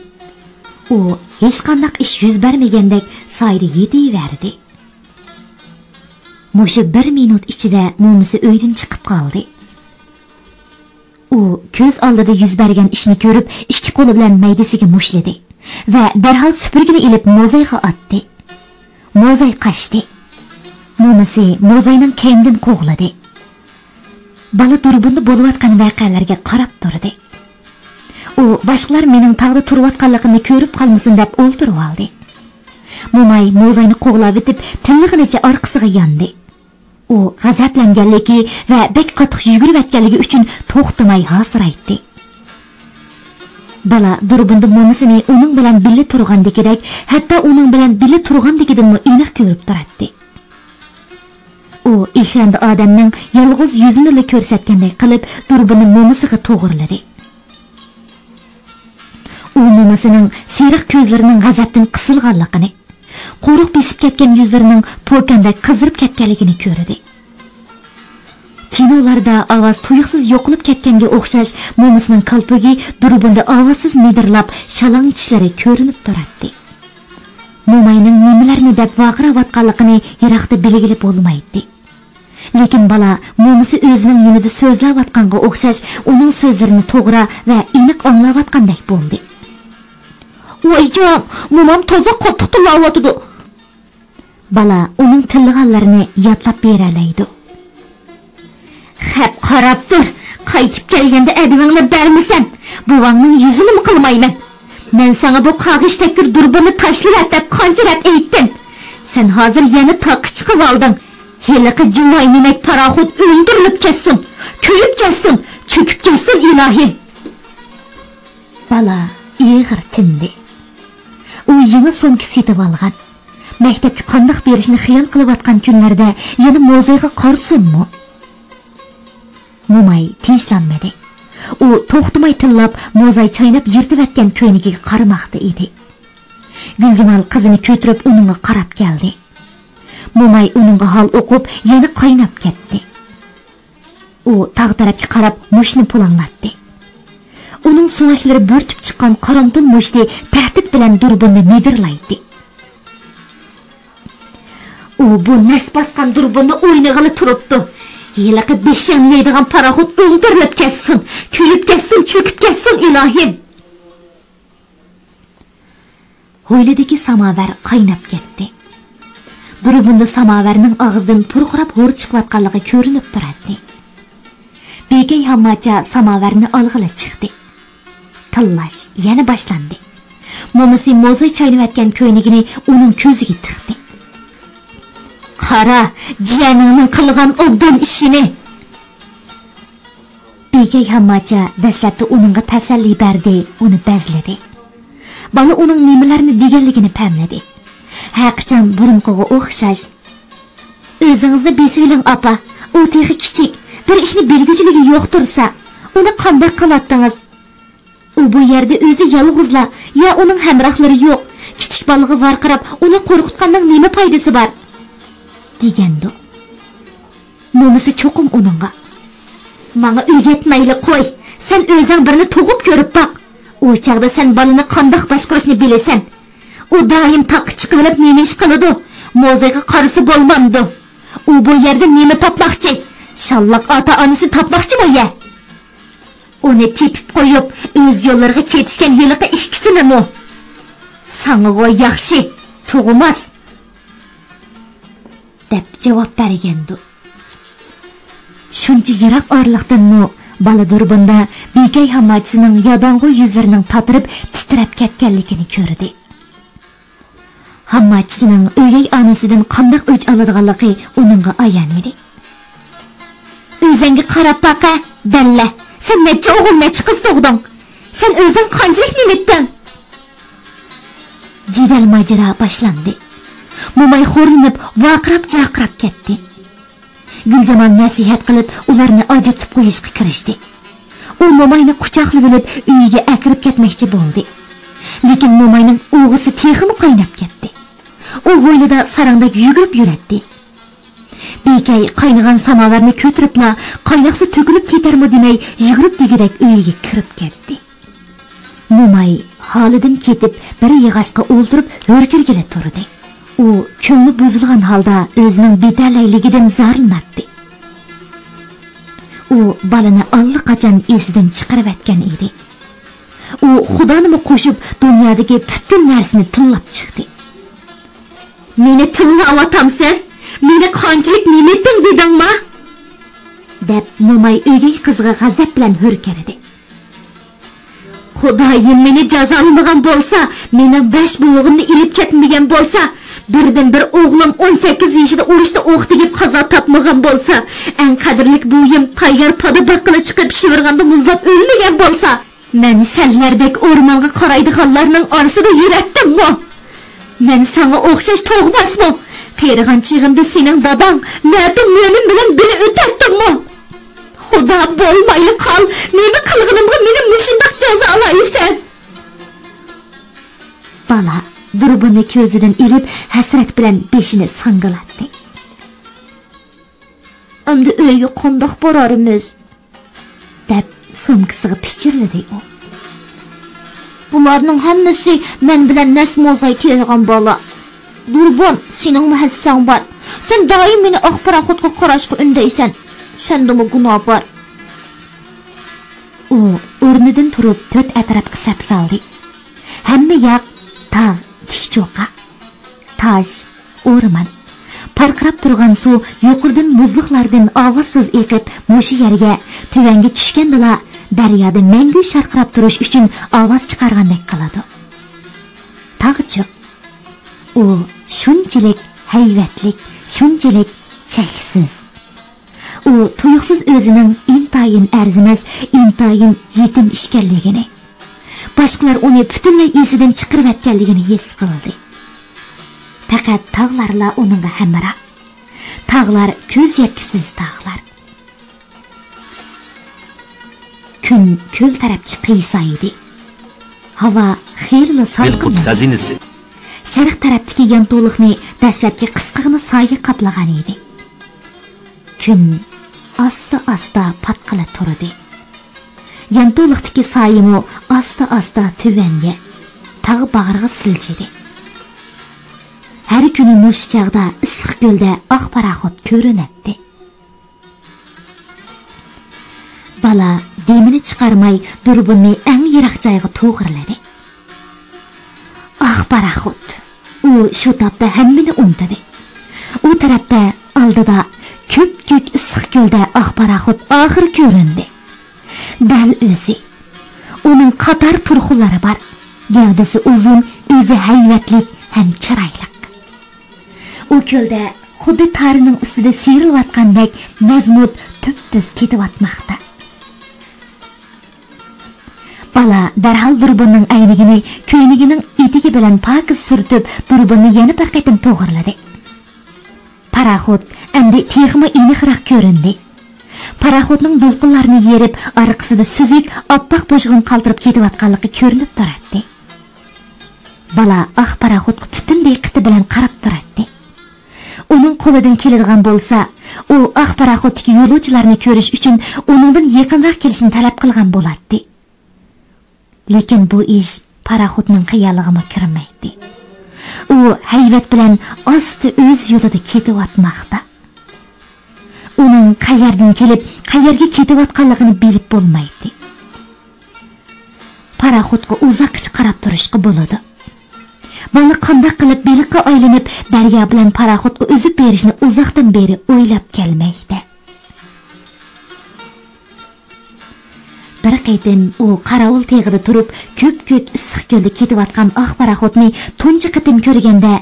ئۇ ھېچقانداق ئىش يۈز بەرمىگەندەك سايىدا يېتىۋەردى. مۇشۇ بىر مىنۇت ئىچىدە مومىسى ئۆيدىن چىقىپ قالدى. ئۇ كۆز ئالدىدا يۈز بەرگەن ئىشنى كۆرۈپ، ئىككى قولى بىلەن مەيدىسىگە مۇشتلىدى ۋە دەرھال سۈپۈرگىنى ئېلىپ موزايغا ئاتتى. موزاي قاچتى. مومىسى موزاينىڭ كەينىدىن قوغلىدى. بالا دۇربۇندا بولۇۋاتقان ۋەقەلەرگە قاراپ تۇردى. ئۇ باشقىلار مېنىڭ تاغدا تۇرۇۋاتقانلىقىمنى كۆرۈپ قالمىسۇن دەپ ئولتۇرۇۋالدى. موماي موزاينى قوغلاۋېتىپ، تىللىغىنىچە ئارقىسىغا ياندى. ئۇ غەزەپلەنگەنلىكى ۋە بەك قاتتىق يۈگۈرۈۋەتكەنلىكى ئۈچۈن توختىماي ھاسىرايتتى. بالا دۇربۇندا مومىسىنى ئۇنىڭ بىلەن بىللە تۇرغاندىكىدەك، ھەتتا ئۇنىڭ بىلەن بىللە تۇرغاندىكىدىنمۇ ئېنىق كۆرۈپ تۇراتتى. ئۇ ئېكراندا ئادەمنىڭ يالغۇز يۈزىنىلا كۆرسەتكەندەك قىلىپ، دۇربۇننى مومىسىغا توغرىلىدى. ئۇ مومىسىنىڭ سېرىق كۆزلىرىنىڭ غەزەپتىن قىسىلغانلىقىنى، قورۇق بېسىپ كەتكەن يۈزلىرىنىڭ پوكاندەك قىزىرىپ كەتكەنلىكىنى كۆردى. كىنولاردا ئاۋاز تۇيۇقسىز يوقىلىپ كەتكەنگە ئوخشاش، مومىسىنىڭ كالپۇكى دۇربۇندا ئاۋازسىز مىدىرلاپ، شالاڭ چىشلىرى كۆرۈنۈپ تۇراتتى. موماينىڭ نېمىلەرنى دەپ ۋارقىراۋاتقانلىقىنى يىراقتا بىلگىلى بولمايتتى. لېكىن بالا مومىسى ئۆزىنىڭ يېنىدا سۆزلەۋاتقانغا ئوخشاش، ئۇنىڭ سۆزلىرىنى توغرا ۋە ئېنىق ئاڭلاۋاتقاندەك بولدى. ۋايجان، مومام تازا قاتتىق تىللاۋاتىدۇ. بالا ئۇنىڭ تىللىغانلىرىنى يادلاپ بېرەلەيدۇ. خەپ قاراپ تۇر، قايتىپ كەلگەندە ئەدىۋىڭنى بەرمىسەم، بوۋاڭنىڭ يۈزىنىمۇ قىلمايمەن. مەن ساڭا بۇ قاغىش تەككۈر دۇربۇننى تاشلىۋەت دەپ قانچە رەت ئېيتتىم. سەن ھازىر يەنە تاغقا چىقىۋالدىڭ. ھېلىقى جۇماينىمەك پاراخوت ئۆلتۈرۈلۈپ كەتسۇن، كۆيۈپ كەتسۇن، چۆكۈپ كەتسۇن، ئىلاھىم! بالا ئېغىر تىندى. ئۇ يېڭى سومكا سېتىۋالغان. مەكتەپكە قانداق بېرىشنى خىيال قىلىۋاتقان كۈنلەردە يەنە موزايغا قارىسۇنمۇ؟ موماي تىنچلانمىدى. ئۇ توختىماي تىللاپ، موزاي چايناپ يىرتىۋەتكەن كۆينىكىگە قارىماقتا ئىدى. گۈلجامال قىزىنى كۆتۈرۈپ ئۇنىڭغا قاراپ كەلدى. موماي ئۇنىڭغا ھال ئۇقۇپ، يەنە قايناپ كەتتى. ئۇ تاغ تەرەپكە قاراپ مۇشتنى پۇلاڭلاتتى. ئۇنىڭ سۆڭەكلىرى بۆرتۈپ چىققان قارامتۇل مۇشتى تەھدىت بىلەن دۇربۇننى مىدىرلايتتى. ئۇ بۇ نەس باسقان دۇربۇننى ئوينىغىلى تۇرۇپتۇ. ھېلىقى بېشىڭنى يەيدىغان پاراخوت ئۆلتۈرۈلۈپ كەتسۇن، كۆيۈپ كەتسۇن، چۆكۈپ كەتسۇن، ئىلاھىم! ھويلىدىكى ساماۋار قايناپ كەتتى. دۇربۇندا ساماۋارنىڭ ئاغزىدىن پۇرقىراپ ھور چىقىۋاتقانلىقى كۆرۈنۈپ تۇراتتى. بىكەي ھامماچا ساماۋارنى ئالغىلى چىقتى. تىللاش يەنە باشلاندى. مومىسى موزاي چاينىۋەتكەن كۆينىكىنى ئۇنىڭ كۆزىگە تىقتى. قارا، جىيەنىڭنىڭ قىلغان ئوبدان ئىشىنى! بىكەي ھامماچا دەسلەپتە ئۇنىڭغا تەسەللى بەردى، ئۇنى بەزلىدى. بالا ئۇنىڭ نېمىلەرنى دېگەنلىكىنى پەملىدى. ھەرقاچان بۇرۇنقىغا ئوخشاش، ئۆزىڭىزنى بېسىۋېلىڭ، ئاپا. ئۇ تېخى كىچىك، بىر ئىشنى بىلگۈچىلىكى يوقتۇرسا، ئۇنى قانداق قىلاتتىڭىز؟ ئۇ بۇ يەردە ئۆزى يالغۇزلا، يا ئۇنىڭ ھەمراھلىرى يوق. كىچىك بالىغا ۋارقىراپ، ئۇنى قورقۇتقاننىڭ نېمە پايدىسى بار؟ دېگەندۇق. مومىسى چوقۇم ئۇنىڭغا: ماڭا ئۆگەتمەيلى قوي، سەن ئۆزۈڭ بىرنى تۇغۇپ كۆرۈپ باق. ئۇ چاغدا سەن بالىنى قانداق باشقۇرۇشنى بىلىسەن. ئۇ دائىم تاغقا چىقىۋېلىپ نېمە ئىش قىلىدۇ؟ موزايغا قارىسا بولمامدۇ؟ ئۇ بۇ يەردە نېمە تاپماقچى؟ شاللاق ئاتا-ئانىسىنى تاپماقچىمۇ يە؟ ئۇنى تېپىپ قويۇپ، ئۆز يوللىرىغا كېتىشكەن ھېلىقى ئىككىسىنىمۇ. ساڭىغۇ ياخشى، تۇغماس. دەپ جاۋاب بەرگەندۇ. شۇنچە يىراق ئارىلىقتىنمۇ بالا دۇربۇندا بىكەي ھامماچىسىنىڭ ياداڭغۇ يۈزلىرىنىڭ تاتىرىپ تىترەپ كەتكەنلىكىنى كۆردى. ھامماچىسىنىڭ ئۆگەي ئانىسىدىن قانداق ئۆچ ئالىدىغانلىقى ئۇنىڭغا ئايان ئىدى. ئۆزۈڭگە قاراپ باقە، دەللە. سەن نەچچە ئوغۇل، نەچچە قىز تۇغدۇڭ؟ سەن ئۆزۈڭ قانچىلىك نېمىتتىڭ؟ جېدەل ماجىرا باشلاندى. موماي خورلىنىپ، ۋارقىراپ-جارقىراپ كەتتى. گۈلجامال نەسىھەت قىلىپ، ئۇلارنى ئاجرىتىپ قويۇشقا كىرىشتى. ئۇ موماينى قۇچاقلىۋېلىپ، ئۆيىگە ئەكىرىپ كەتمەكچى بولدى. لېكىن موماينىڭ ئۇۋىسى تېخىمۇ قايناپ كەتتى. ئۇ ھويلىدا ساراڭدەك يۈگۈرۈپ يۈرەتتى. بىكەي قاينىغان ساماۋارنى كۆتۈرۈپلا، قايناق سۇ تۆكۈلۈپ كېتەرمۇ دېمەي، يۈگۈرۈپ دېگۈدەك ئۆيىگە كىرىپ كەتتى. موماي ھالىدىن كېتىپ، بىر ياغاچقا ئولتۇرۇپ ھۆركىرىگىلى تۇردى. ئۇ كۆڭلى بۇزۇلغان ھالدا ئۆزىنىڭ بىتەلەيلىكىدىن زارلىناتتى. ئۇ بالىنى ئاللىقاچان ئېسىدىن چىقىرىۋەتكەن ئىدى. ئۇ خۇدانىمۇ قوشۇپ، دۇنيادىكى پۈتكۈل نەرسىنى تىللاپ چىقتى. مېنى تىللاۋاتامسەن؟ مېنى قانچىلىك نېمىتتىڭ دېدىڭما؟ دەپ، موماي ئۆگەي قىزىغا غەزەپ بىلەن ھۆركىرىدى. خۇدايىم مېنى جازالىمىغان بولسا، مېنىڭ بەش بوۋىقىمنى ئېلىپ كەتمىگەن بولسا، بىردىنبىر ئوغلۇم ئون سەككىز يېشىدا ئۇرۇشتا ئوق تېگىپ قازا تاپمىغان بولسا، ئەڭ قەدىرلىك بوۋىيىم تايار پادا باققىلى چىقىپ شىۋىرغاندا مۇزلاپ ئۆلمىگەن بولسا، مەن سەنلەردەك ئورمانغا قارايدىغانلارنىڭ ئارىسىدا يۈرەتتىممۇ؟ مەن ساڭا ئوخشاش تۇغماسمۇ؟ قېرىغان چېغىمدا سېنىڭ داداڭ مەتۇن مۆمىن بىلەن بىللە ئۆتەتتىممۇ؟ خۇدا بولمايلى قال، نېمە قىلغىنىمغا مېنى مۇشۇنداق جازالايسەن؟ بالا دۇربۇننى كۆزىدىن ئېلىپ، ھەسرەت بىلەن بېشىنى ساڭگىلاتتى. ئەمدى ئۆيگە قانداق بارارمىز؟ دەپ سومكىسىغا پىچىرلىدى ئۇ. بۇلارنىڭ ھەممىسى مەن بىلەن نەس موزاي تېرىغان بالا. دۇربۇن، سېنىڭمۇ ھەسسەڭ بار. سەن دائىم مېنى ئاق پاراخوتقا قاراشقا ئۈندەيسەن. سەندىمۇ گۇناھ بار. ئۇ ئورنىدىن تۇرۇپ تۆت ئەتراپقا سەپ سالدى. ھەممە ياق تاغ، تىك چوققا. تاش، ئورمان. پارقىراپ تۇرغان سۇ يۇقىرىدىن مۇزلۇقلاردىن ئاۋازسىز ئېقىپ، مۇشۇ يەرگە، تۆۋەنگە چۈشكەندىلا، دەريادا مەڭگۈ شارقىراپ تۇرۇش ئۈچۈن ئاۋاز چىقارغاندەك قىلىدۇ. تاغچۇ. ئۇ شۇنچىلىك ھەيۋەتلىك، شۇنچىلىك چەكسىز. ئۇ تۇيۇقسىز ئۆزىنىڭ ئىنتايىن ئەرزىمەس، ئىنتايىن يېتىم ئىكەنلىكىنى، باشقىلار ئۇنى پۈتۈنلەي ئېسىدىن چىقىرىۋەتكەنلىكىنى ھېس قىلدى. پەقەت تاغلارلا ئۇنىڭغا ھەمراھ. تاغلار كۆز يەتكۈسىز تاغلار. كۈن كۆل تەرەپكە قىيسايدى. ھاۋا خېلىلا سالقىن ئىدى. خەزىنىسى. شەرق تەرەپتىكى يانتۇلۇقنى دەسلەپكى قىسقىغىنا سايە قاپلىغان ئىدى. كۈن ئاستا-ئاستا پاتقىلى تۇردى. يانتۇلۇقتىكى سايىمۇ ئاستا-ئاستا تۆۋەنگە، تاغ باغرىغا سىلجىدى. ھەر كۈنى مۇشۇ چاغدا ئىسسىق كۆلدە ئاق پاراخوت كۆرۈنەتتى. بالا دېمىنى چىقارماي دۇربۇننى ئەڭ يىراق جايغا توغرىلىدى. ئاق پاراخوت. ئۇ شۇ تاپتا ھەممىنى ئۇنتۇدى. ئۇ تەرەپتە، ئالدىدا، كۆپكۆك ئىسسىق كۆلدە ئاق پاراخوت ئاخىرى كۆرۈندى. دەل ئۆزى. ئۇنىڭ قاتار تۇرخۇنلىرى بار. گەۋدىسى ئۇزۇن، ئۆزى ھەيۋەتلىك ھەم چىرايلىق. ئۇ كۆلدە خۇددى تارىنىڭ ئۈستىدە سىيرىلىۋاتقاندەك مەزمۇت تۈپتۈز كېتىۋاتماقتا. بالا دەرھال دۇربۇننىڭ ئەينىكىنى كۆينىكىنىڭ ئېتىكى بىلەن پاكىز سۈرتۈپ، دۇربۇننى يەنە بىر قېتىم توغرىلىدى. پاراخوت ئەمدى تېخىمۇ ئېنىقراق كۆرۈندى. پاراخوتنىڭ دولقۇنلارنى يېرىپ، ئارقىسىدا سۈزۈك، ئاپئاق بۇژغۇن قالتۇرۇپ كېتىۋاتقانلىقى كۆرۈنۈپ تۇراتتى. بالا ئاق پاراخوتقا پۈتۈن دىققىتى بىلەن قاراپ تۇراتتى. ئۇنىڭ قولىدىن كېلىدىغان بولسا، ئۇ ئاق پاراخوتتىكى يولۇچىلارنى كۆرۈش ئۈچۈن ئۇنىڭدىن يېقىنراق كېلىشنى تەلەپ قىلغان بولاتتى. لېكىن بۇ ئىش پاراخوتنىڭ خىيالىغىمۇ كىرمەيتتى. ئۇ ھەيۋەت بىلەن ئاستا ئۆز يولىدا كېتىۋاتماقتا. ئۇنىڭ قەيەردىن كېلىپ، قەيەرگە كېتىۋاتقانلىقىنى بىلىپ بولمايتتى. پاراخوتقا ئۇزاققىچە قاراپ تۇرۇشقا بولىدۇ. بالا قانداق قىلىپ بېلىققا ئايلىنىپ، دەريا بىلەن پاراخوتقا ئۈزۈپ بېرىشنى ئۇزاقتىن بېرى ئويلاپ كەلمەكتە. بىر قېتىم ئۇ قاراۋۇل تېغىدا تۇرۇپ، كۆپكۆك ئىسسىق كۆلدە كېتىۋاتقان ئاق پاراخوتنى تۇنجى قېتىم كۆرگەندە،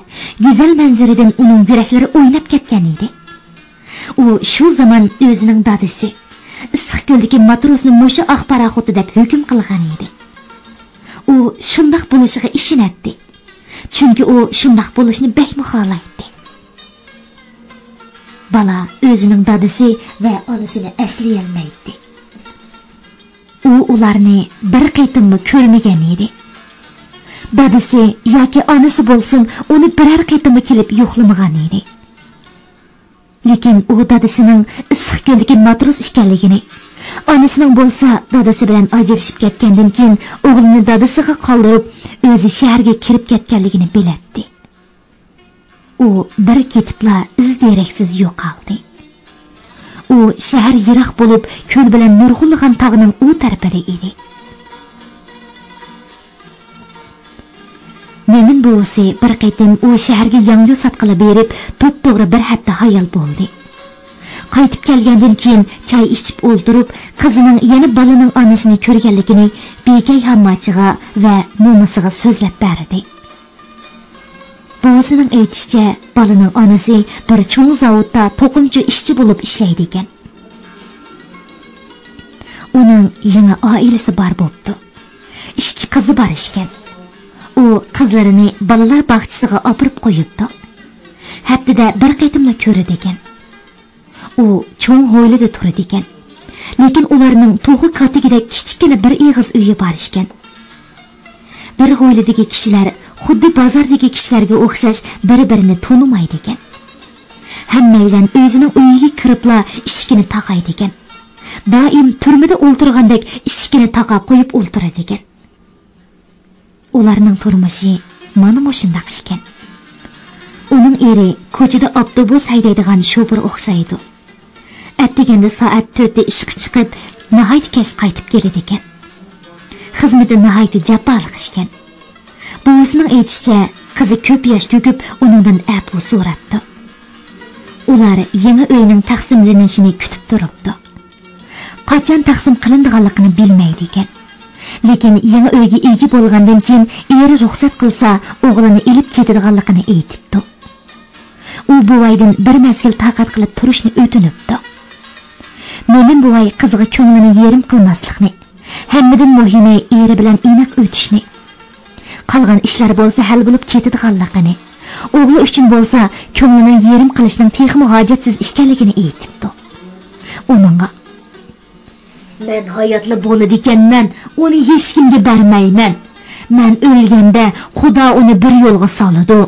گۈزەل مەنزىرىدىن ئۇنىڭ يۈرەكلىرى ئويناپ كەتكەن ئىدى. ئۇ شۇ زامان ئۆزىنىڭ دادىسى، ئىسسىق كۆلدىكى ماتروسنى مۇشۇ ئاق پاراخوتتا دەپ ھۆكۈم قىلغان ئىدى. ئۇ شۇنداق بولۇشىغا ئىشىنەتتى. چۈنكى ئۇ شۇنداق بولۇشنى بەكمۇ خالايتتى. بالا ئۆزىنىڭ دادىسى ۋە ئانىسىنى ئەسلىيەلمەيتتى. ئۇ ئۇلارنى بىر قېتىممۇ كۆرمىگەن ئىدى. دادىسى ياكى ئانىسى بولسۇن، ئۇنى بىرەر قېتىممۇ كېلىپ يوقلىمىغان ئىدى. لېكىن ئۇ دادىسىنىڭ ئىسسىق كۆلدىكى ماتروس ئىكەنلىكىنى، ئانىسىنىڭ بولسا دادىسى بىلەن ئاجرىشىپ كەتكەندىن كېيىن ئوغلىنى دادىسىغا قالدۇرۇپ، ئۆزى شەھەرگە كىرىپ كەتكەنلىكىنى بىلەتتى. ئۇ بىر كېتىپلا ئىز دېرەكسىز يوقالدى. ئۇ شەھەر يىراق بولۇپ، كۆل بىلەن نۇرغۇنلىغان تاغنىڭ ئۇ تەرىپىدە ئىدى. مۆمىن بوۋىسى بىر قېتىم ئۇ شەھەرگە ياڭيۇ ساتقىلى بېرىپ، توپتوغرا بىر ھەپتە ھايال بولدى. قايتىپ كەلگەندىن كېيىن چاي ئىچىپ ئولتۇرۇپ، قىزىنىڭ يەنە بالىنىڭ ئانىسىنى كۆرگەنلىكىنى بىكەي ھامماچىغا ۋە مومىسىغا سۆزلەپ بەردى. بوۋىسىنىڭ ئېيتىشىچە، بالىنىڭ ئانىسى بىر چوڭ زاۋۇتتا توقۇمىچى ئىشچى بولۇپ ئىشلەيدىكەن. ئۇنىڭ يېڭى ئائىلىسى بار بوپتۇ. ئىككى قىزى بار ئىكەن. ئۇ قىزلىرىنى بالىلار باغچىسىغا ئاپىرىپ قويۇپتۇ. ھەپتىدە بىر قېتىملا كۆرىدىكەن. ئۇ چوڭ ھويلىدا تۇرىدىكەن. لېكىن ئۇلارنىڭ توخۇ كاتىكىدەك كىچىككىنە بىر ئېغىز ئۆيى بار ئىكەن. بىر ھويلىدىكى كىشىلەر خۇددى بازاردىكى كىشىلەرگە ئوخشاش بىر-بىرىنى تونۇمايدىكەن. ھەممەيلەن ئۆزىنىڭ ئۆيىگە كىرىپلا ئىشىكىنى تاقايدىكەن. دائىم تۈرمىدە ئولتۇرغاندەك ئىشىكىنى تاقاپ قويۇپ ئولتۇرىدىكەن. ئۇلارنىڭ تۇرمۇشى مانا مۇشۇنداق ئىكەن. ئۇنىڭ ئېرى كوچىدا ئاپتوبۇس ھەيدەيدىغان شوپۇر ئوخشايدۇ. ئەتىگەندە سائەت تۆتتە ئىشقا چىقىپ، ناھايىتى كەچ قايتىپ كېلىدىكەن. خىزمىتى ناھايىتى جاپالىق ئىكەن. بوۋىسىنىڭ ئېيتىشىچە، قىزى كۆپ ياش تۆكۈپ، ئۇنىڭدىن ئەپۇ سوراپتۇ. ئۇلار يېڭى ئۆينىڭ تەقسىملىنىشىنى كۈتۈپ تۇرۇپتۇ. قاچان تەقسىم قىلىنىدىغانلىقىنى بىلمەيدىكەن. لېكىن يېڭى ئۆيگە ئىگە بولغاندىن كېيىن ئېرى رۇخسەت قىلسا، ئوغلىنى ئېلىپ كېتىدىغانلىقىنى ئېيتىپتۇ. ئۇ بوۋايدىن بىر مەزگىل تاقەت قىلىپ تۇرۇشنى ئۆتۈنۈپتۇ. مۆمىن بوۋاي قىزىغا كۆڭلىنى يېرىم قىلماسلىقنى، ھەممىدىن مۇھىمى ئېرى بىلەن ئىناق ئۆتۈشنى، قالغان ئىشلار بولسا ھەل بولۇپ كېتىدىغانلىقىنى، ئوغلى ئۈچۈن بولسا كۆڭلىنى يېرىم قىلىشنىڭ تېخىمۇ ھاجەتسىز ئىكەنلىكىنى ئېيتىپتۇ. ئۇنىڭغا، مەن ھاياتلا بولىدىكەنمەن، ئۇنى ھېچكىمگە بەرمەيمەن. مەن ئۆلگەندە خۇدا ئۇنى بىر يولغا سالىدۇ.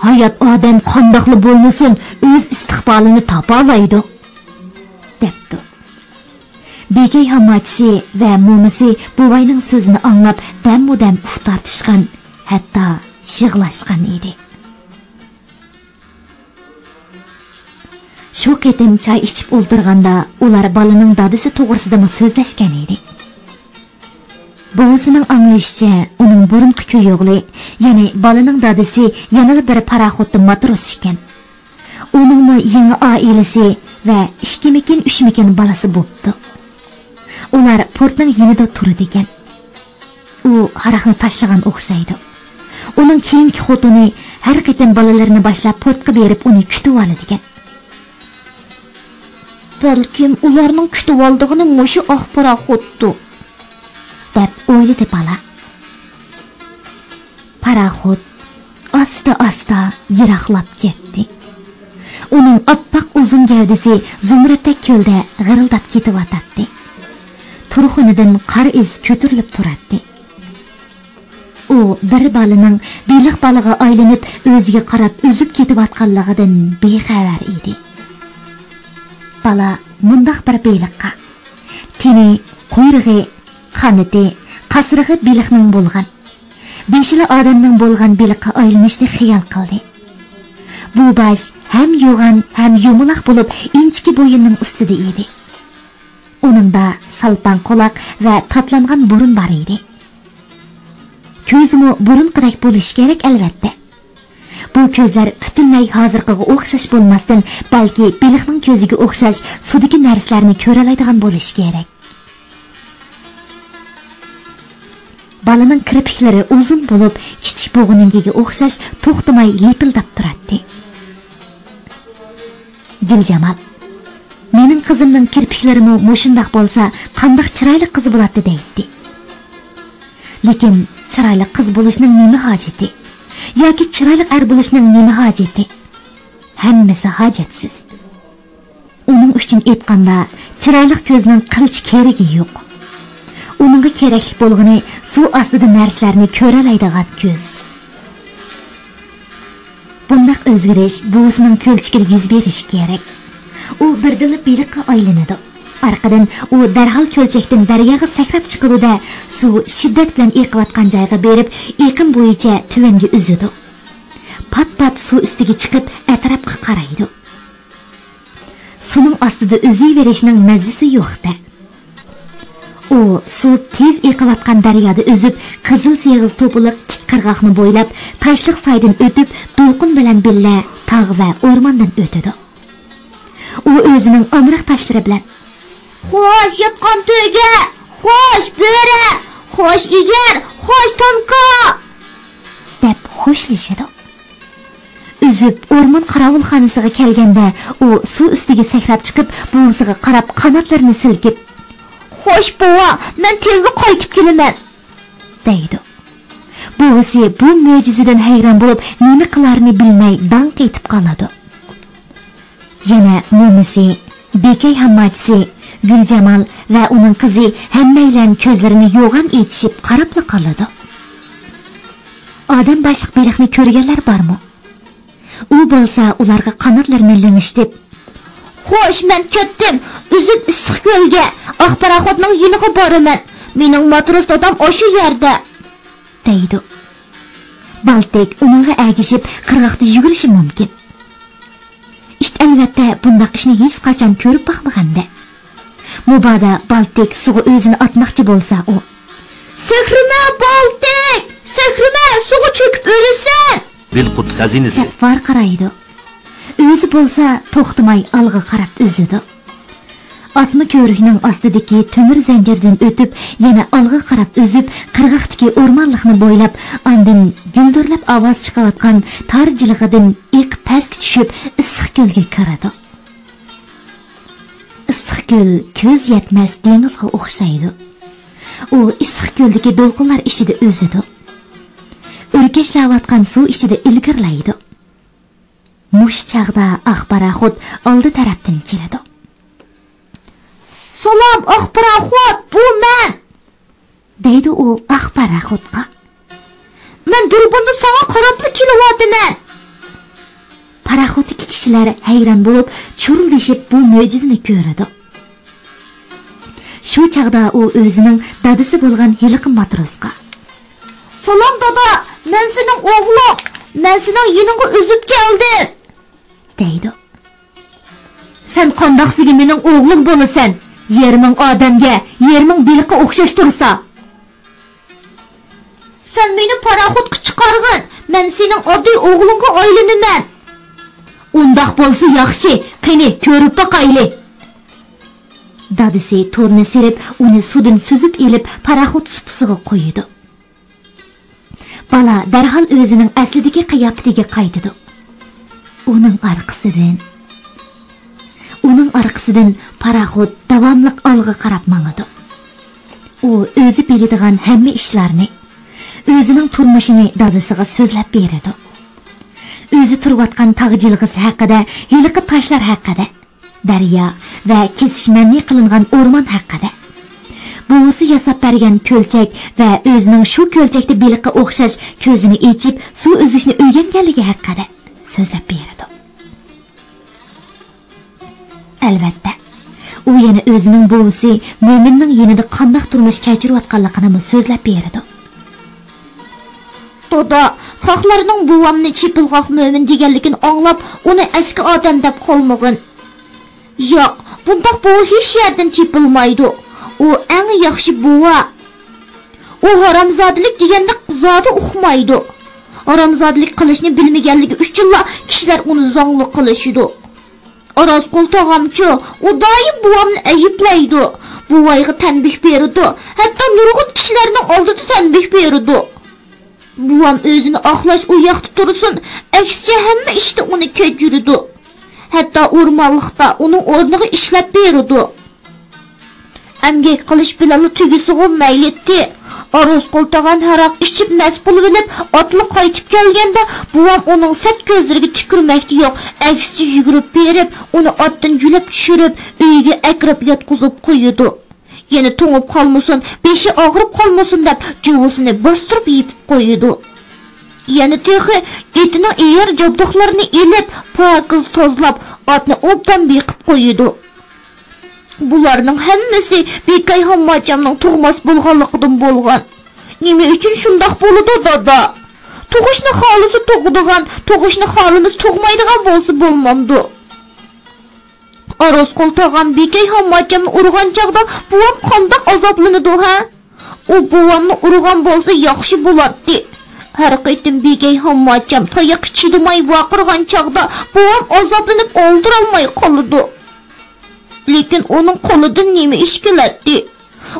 ھايات ئادەم قانداقلا بولمىسۇن، ئۆز ئىستىقبالىنى تاپالايدۇ، دەپتۇ. بېكەي ھامماچىسى ۋە مومىسى بوۋاينىڭ سۆزىنى ئاڭلاپ، دەممۇ دەم ئۇھ تارتىشقان، ھەتتا يىغلاشقان ئىدى. شۇ قېتىم چاي ئىچىپ ئولتۇرغاندا، ئۇلار بالىنىڭ دادىسى توغرىسىدىمۇ سۆزلەشكەن ئىدى. بوۋىسىنىڭ ئاڭلىشىچە، ئۇنىڭ بۇرۇنقى كۈيئوغلى، يەنى بالىنىڭ دادىسى يەنىلا بىر پاراخوتتا ماتروس ئىكەن. ئۇنىڭمۇ يېڭى ئائىلىسى ۋە ئىككىمىكىن، ئۈچمىكىن بالىسى بوپتۇ. ئۇلار پورتنىڭ يېنىدا تۇرىدىكەن. ئۇ ھاراقنى تاشلىغان ئوخشايدۇ. ئۇنىڭ كېيىنكى خوتۇنى ھەر قېتىم بالىلىرىنى باشلاپ پورتقا بېرىپ ئۇنى كۈتۈۋالىدىكەن. بەلكىم ئۇلارنىڭ كۈتۈۋالىدىغىنى مۇشۇ ئاق پاراخوتتۇ، دەپ ئويلىدى بالا. پاراخوت ئاستا-ئاستا يىراقلاپ كەتتى. ئۇنىڭ ئاپئاق ئۇزۇن گەۋدىسى زۇمرەتتەك كۆلدە غىرىلداپ كېتىۋاتاتتى. تۇرخۇنىدىن قارا ئىز كۆتۈرۈلۈپ تۇراتتى. ئۇ بىر بالىنىڭ بېلىق بالىغا ئايلىنىپ، ئۆزىگە قاراپ ئۈزۈپ كېتىۋاتقانلىقىدىن بىخەۋەر ئىدى. بالا مۇنداق بىر بېلىققا، تېنى، قۇيرۇقى، قانىتى، قاسرىقى بېلىقنىڭ بولغان، بېشىلا ئادەمنىڭ بولغان بېلىققا ئايلىنىشنى خىيال قىلدى. بۇ باش ھەم يوغان، ھەم يۇمىلاق بولۇپ، ئىنچىكە بويۇننىڭ ئۈستىدە ئىدى. ئۇنىڭدا سالپاڭ قۇلاق ۋە تاتلانغان بۇرۇن بار ئىدى. كۆزىمۇ بۇرۇنقىدەك بولۇشى كېرەك، ئەلۋەتتە. بۇ كۆزلەر پۈتۈنلەي ھازىرقىغا ئوخشاش بولماستىن، بەلكى بېلىقنىڭ كۆزىگە ئوخشاش سۇدىكى نەرسىلەرنى كۆرەلەيدىغان بولۇشى كېرەك. بالىنىڭ كىرپىكلىرى ئۇزۇن بولۇپ، كىچىك بوغىنىڭكىگە ئوخشاش توختىماي لىپىلداپ تۇراتتى. گۈلجامال، مېنىڭ قىزىمنىڭ كىرپىكلىرىمۇ مۇشۇنداق بولسا، قانداق چىرايلىق قىز بولاتتى دەيتتى. لېكىن چىرايلىق قىز بولۇشنىڭ نېمە ھاجىتى؟ ياكى چىرايلىق ئەر بولۇشنىڭ نېمە ھاجىتى؟ ھەممىسى ھاجەتسىز. ئۇنىڭ ئۈچۈن ئېيتقاندا، چىرايلىق كۆزنىڭ قىلچە كېرىكى يوق. ئۇنىڭغا كېرەكلىك بولغىنى سۇ ئاستىدا نەرسىلەرنى كۆرەلەيدىغان كۆز. بۇنداق ئۆزگىرىش بوۋىسىنىڭ كۆلچىكىدە يۈز بېرىشى كېرەك. ئۇ بىردىنلا بېلىققا ئايلىنىدۇ. ئارقىدىن ئۇ دەرھال كۆلچەكتىن دەرياغا سەكرەپ چىقىدۇ-دە، سۇ شىددەت بىلەن ئېقىۋاتقان جايغا بېرىپ، ئېقىم بويىچە تۆۋەنگە ئۈزىدۇ. پات-پات سۇ ئۈستىگە چىقىپ، ئەتراپقا قارايدۇ. سۇنىڭ ئاستىدا ئۈزۈۋېرىشنىڭ مەززىسى يوق-دە. ئۇ سۇ تېز ئېقىۋاتقان دەريادا ئۈزۈپ، قىزىل سېغىز توپىلىق تىك قىرغاقنى بويلاپ، تاشلىق سايدىن ئۆتۈپ، دولقۇن بىلەن بىللە تاغ ۋە ئورماندىن ئۆتىدۇ. ئۇ ئۆزىنىڭ ئامراق تاشلىرى بىلەن، «خوش، ياتقان تۆگە! خوش، بۆرە! خوش، ئېگەر! خوش، تانكا!» دەپ خوشلىشىدۇ. ئۈزۈپ ئورمان قاراۋۇلخانىسىغا كەلگەندە، ئۇ سۇ ئۈستىگە سەكرەپ چىقىپ، بوۋىسىغا قاراپ قاناتلىرىنى سىلكىپ، «خوش، بوۋا، مەن تېزلا قايتىپ كېلىمەن» دەيدۇ. بوۋىسى بۇ مۆجىزىدىن ھەيران بولۇپ، نېمە قىلارىنى بىلمەي داڭ قېتىپ قالىدۇ. يەنە مومىسى، بېكەي ھامماچىسى، گۈلجامال ۋە ئۇنىڭ قىزى ھەممەيلەن كۆزلىرىنى يوغان ئېچىشىپ قاراپلا قالىدۇ. ئادەم باشلىق بېلىقنى كۆرگەنلەر بارمۇ؟ ئۇ بولسا ئۇلارغا قاناتلىرىنى لىڭشىتىپ، «خوش، مەن كەتتىم، ئۈزۈپ ئىسسىق كۆلگە، ئاق پاراخوتنىڭ يېنىغا بارىمەن. مېنىڭ ماتروس دادام ئاشۇ يەردە» دەيدۇ. بالتىك ئۇنىڭغا ئەگىشىپ قىرغاقتا يۈگۈرۈشى مۇمكىن. ئىت ئەلۋەتتە بۇنداق ئىشنى ھېچقاچان كۆرۈپ باقمىغاندەك. مۇبادا بالتىك سۇغا ئۆزىنى ئاتماقچى بولسا، ئۇ، «سەكرىمە، بالتىك! سەكرىمە، سۇغا چۆكۈپ ئۆلىسەن!» دىلقۇت خەزىنىسى. دەپ ۋارقىرايدۇ. ئۆزى بولسا توختىماي ئالغا قاراپ ئۈزىدۇ. ئاسما كۆۋرۈكنىڭ ئاستىدىكى تۆمۈر زەنجىردىن ئۆتۈپ، يەنە ئالغا قاراپ ئۈزۈپ، قىرغاقتىكى ئورمانلىقنى بويلاپ، ئاندىن گۈلدۈرلەپ ئاۋاز چىقىۋاتقان تار جىلغىدىن ئېقىپ پەسكە چۈشۈپ، ئىسسىق كۆلگە كىرىدۇ. ئىسسىق كۆل كۆز يەتمەس دېڭىزغا ئوخشايدۇ. ئۇ ئىسسىق كۆلدىكى دولقۇنلار ئىچىدە ئۈزىدۇ. ئۆركەشلەۋاتقان سۇ ئىچىدە ئىلگىرىلەيدۇ. مۇشۇ چاغدا ئاق پاراخوت ئالدى تەرەپتىن كېلىدۇ. «سالام، ئاق پاراخوت، بۇ مەن!» دەيدۇ ئۇ ئاق پاراخوتقا. «مەن دۇربۇندا ساڭا قاراپلا كېلىۋاتىمەن!» پاراخوتتىكى كىشىلەر ھەيران بولۇپ، چۇرۇلدىشىپ بۇ مۆجىزىنى كۆرىدۇ. شۇ چاغدا ئۇ ئۆزىنىڭ دادىسى بولغان ھېلىقى ماتروسقا، «سالام دادا، مەن سېنىڭ ئوغلۇڭ، مەن سېنىڭ يېنىڭغا ئۈزۈپ كەلدىم» دەيدۇ. «سەن قانداقسىگە مېنىڭ ئوغلۇم بولىسەن؟ يېرىمىڭ ئادەمگە، يېرىمىڭ بېلىققا ئوخشاش تۇرسا!» «سەن مېنى پاراخوتقا چىقارغىن، مەن سېنىڭ ئاددىي ئوغلۇڭغا ئايلىنىمەن!» «ئۇنداق بولسا ياخشى، قېنى، كۆرۈپ باقايلى!» دادىسى تورنى سېلىپ، ئۇنى سۇدىن سۈزۈپ ئېلىپ، پاراخوت سۇپىسىغا قويىدۇ. بالا دەرھال ئۆزىنىڭ ئەسلىدىكى قىياپىتىگە قايتىدۇ. ئۇنىڭ ئارقىسىدىن، ئۇنىڭ ئارقىسىدىن پاراخوت داۋاملىق ئالغا قاراپ ماڭىدۇ. ئۇ ئۆزى بىلىدىغان ھەممە ئىشلارنى، ئۆزىنىڭ تۇرمۇشىنى دادىسىغا سۆزلەپ بېرىدۇ. ئۆزى تۇرۇۋاتقان تاغ جىلغىسى ھەققىدە، ھېلىقى تاشلار ھەققىدە، دەريا ۋە كېسىشمەنلىك قىلىنغان ئورمان ھەققىدە. بوۋىسى ياساپ بەرگەن كۆلچەك ۋە ئۆزىنىڭ شۇ كۆلچەكتە بېلىققا ئوخشاش كۆزىنى ئېچىپ سۇ ئۈزۈشنى ئۆگەنگەنلىكى ھەققىدە سۆزلەپ بېرىدۇ. ئەلۋەتتە، ئۇ يەنە ئۆزىنىڭ بوۋىسى مۆمىننىڭ يېنىدا قانداق تۇرمۇش كەچۈرۈۋاتقانلىقىنىمۇ سۆزلەپ بېرىدۇ. دادا، خەقلەرنىڭ بوۋامنى چېپىلغاق مۆمىن دېگەنلىكىنى ئاڭلاپ، ئۇنى ئەسكى ئادەم دەپ قالمىغىن. ياق، بۇنداق بوۋا ھېچ يەردىن تېپىلمايدۇ. ئۇ ئەڭ ياخشى بوۋا. ئۇ ھارامزادىلىك دېگەننى زادى ئۇقمايدۇ. ھارامزادىلىك قىلىشنى بىلمىگەنلىكى ئۈچۈنلا كىشىلەر ئۇنى زاڭلىق قىلىشىدۇ. ئارازقۇل تاغامچۇ، ئۇ دائىم بوۋامنى ئەيىبلەيدۇ. بوۋايغا تەنبىھ بېرىدۇ. ھەتتا نۇرغۇن كىشىلەرنىڭ ئالدىدا تەنبىھ بېرىدۇ. بوۋام ئۆزىنى ئاقلاش ئۇ ياقتا تۇرسۇن، ئەكسىچە ھەممە ئىشتا ئۇنى كەچۈرىدۇ. ھەتتا ئورمانلىقتا ئۇنىڭ ئورنىغا ئىشلەپ بېرىدۇ. ئەمگەك قىلىش بىلەنلا تۈگىسىغۇ مەيلىتتى. ئارۇزقۇل تاغام ھاراق ئىچىپ مەست بولۇۋېلىپ، ئاتلا قايتىپ كەلگەندە، بوۋام ئۇنىڭ سەت كۆزلىرىگە تۈكۈرمەكتە يوق، ئەكسىچە يۈگۈرۈپ بېرىپ، ئۇنى ئاتتىن يۆلەپ چۈشۈرۈپ، ئۆيىگە ئەكىرىپ ياتقۇزۇپ قويىدۇ. يەنە توڭۇپ قالمىسۇن، بېشى ئاغرىپ قالمىسۇن دەپ، جۇۋىسىنى باستۇرۇپ يېپىپ قويىدۇ. يەنە تېخى ئېتىنىڭ ئېيار جابدۇقلىرىنى ئېلىپ، پاكىز تازىلاپ، ئاتنى ئوبدان بېقىپ قويىدۇ. بۇلارنىڭ ھەممىسى بىكاي ھامماچامنىڭ تۇغماس بولغانلىقىدىن بولغان. نېمە ئۈچۈن شۇنداق بولىدۇ، دادا؟ تۇغۇشنى خالىسا تۇغىدىغان، تۇغۇشنى خالىمىسا تۇغمايدىغان بولسا بولمامدۇ؟ ئارۇزقۇل تاغام بىكەي ھامماچامنى ئۇرغان چاغدا بوۋام قانداق ئازابلىنىدۇ ھە؟ ئۇ بوۋامنى ئۇرغان بولسا ياخشى بولاتتى. ھەر قېتىم بىكەي ھامماچام تاياققا چىدىماي ۋارقىرىغان چاغدا بوۋام ئازابلىنىپ ئولتۇرالماي قالىدۇ. لېكىن ئۇنىڭ قولىدىن نېمە ئىش كېلەتتى؟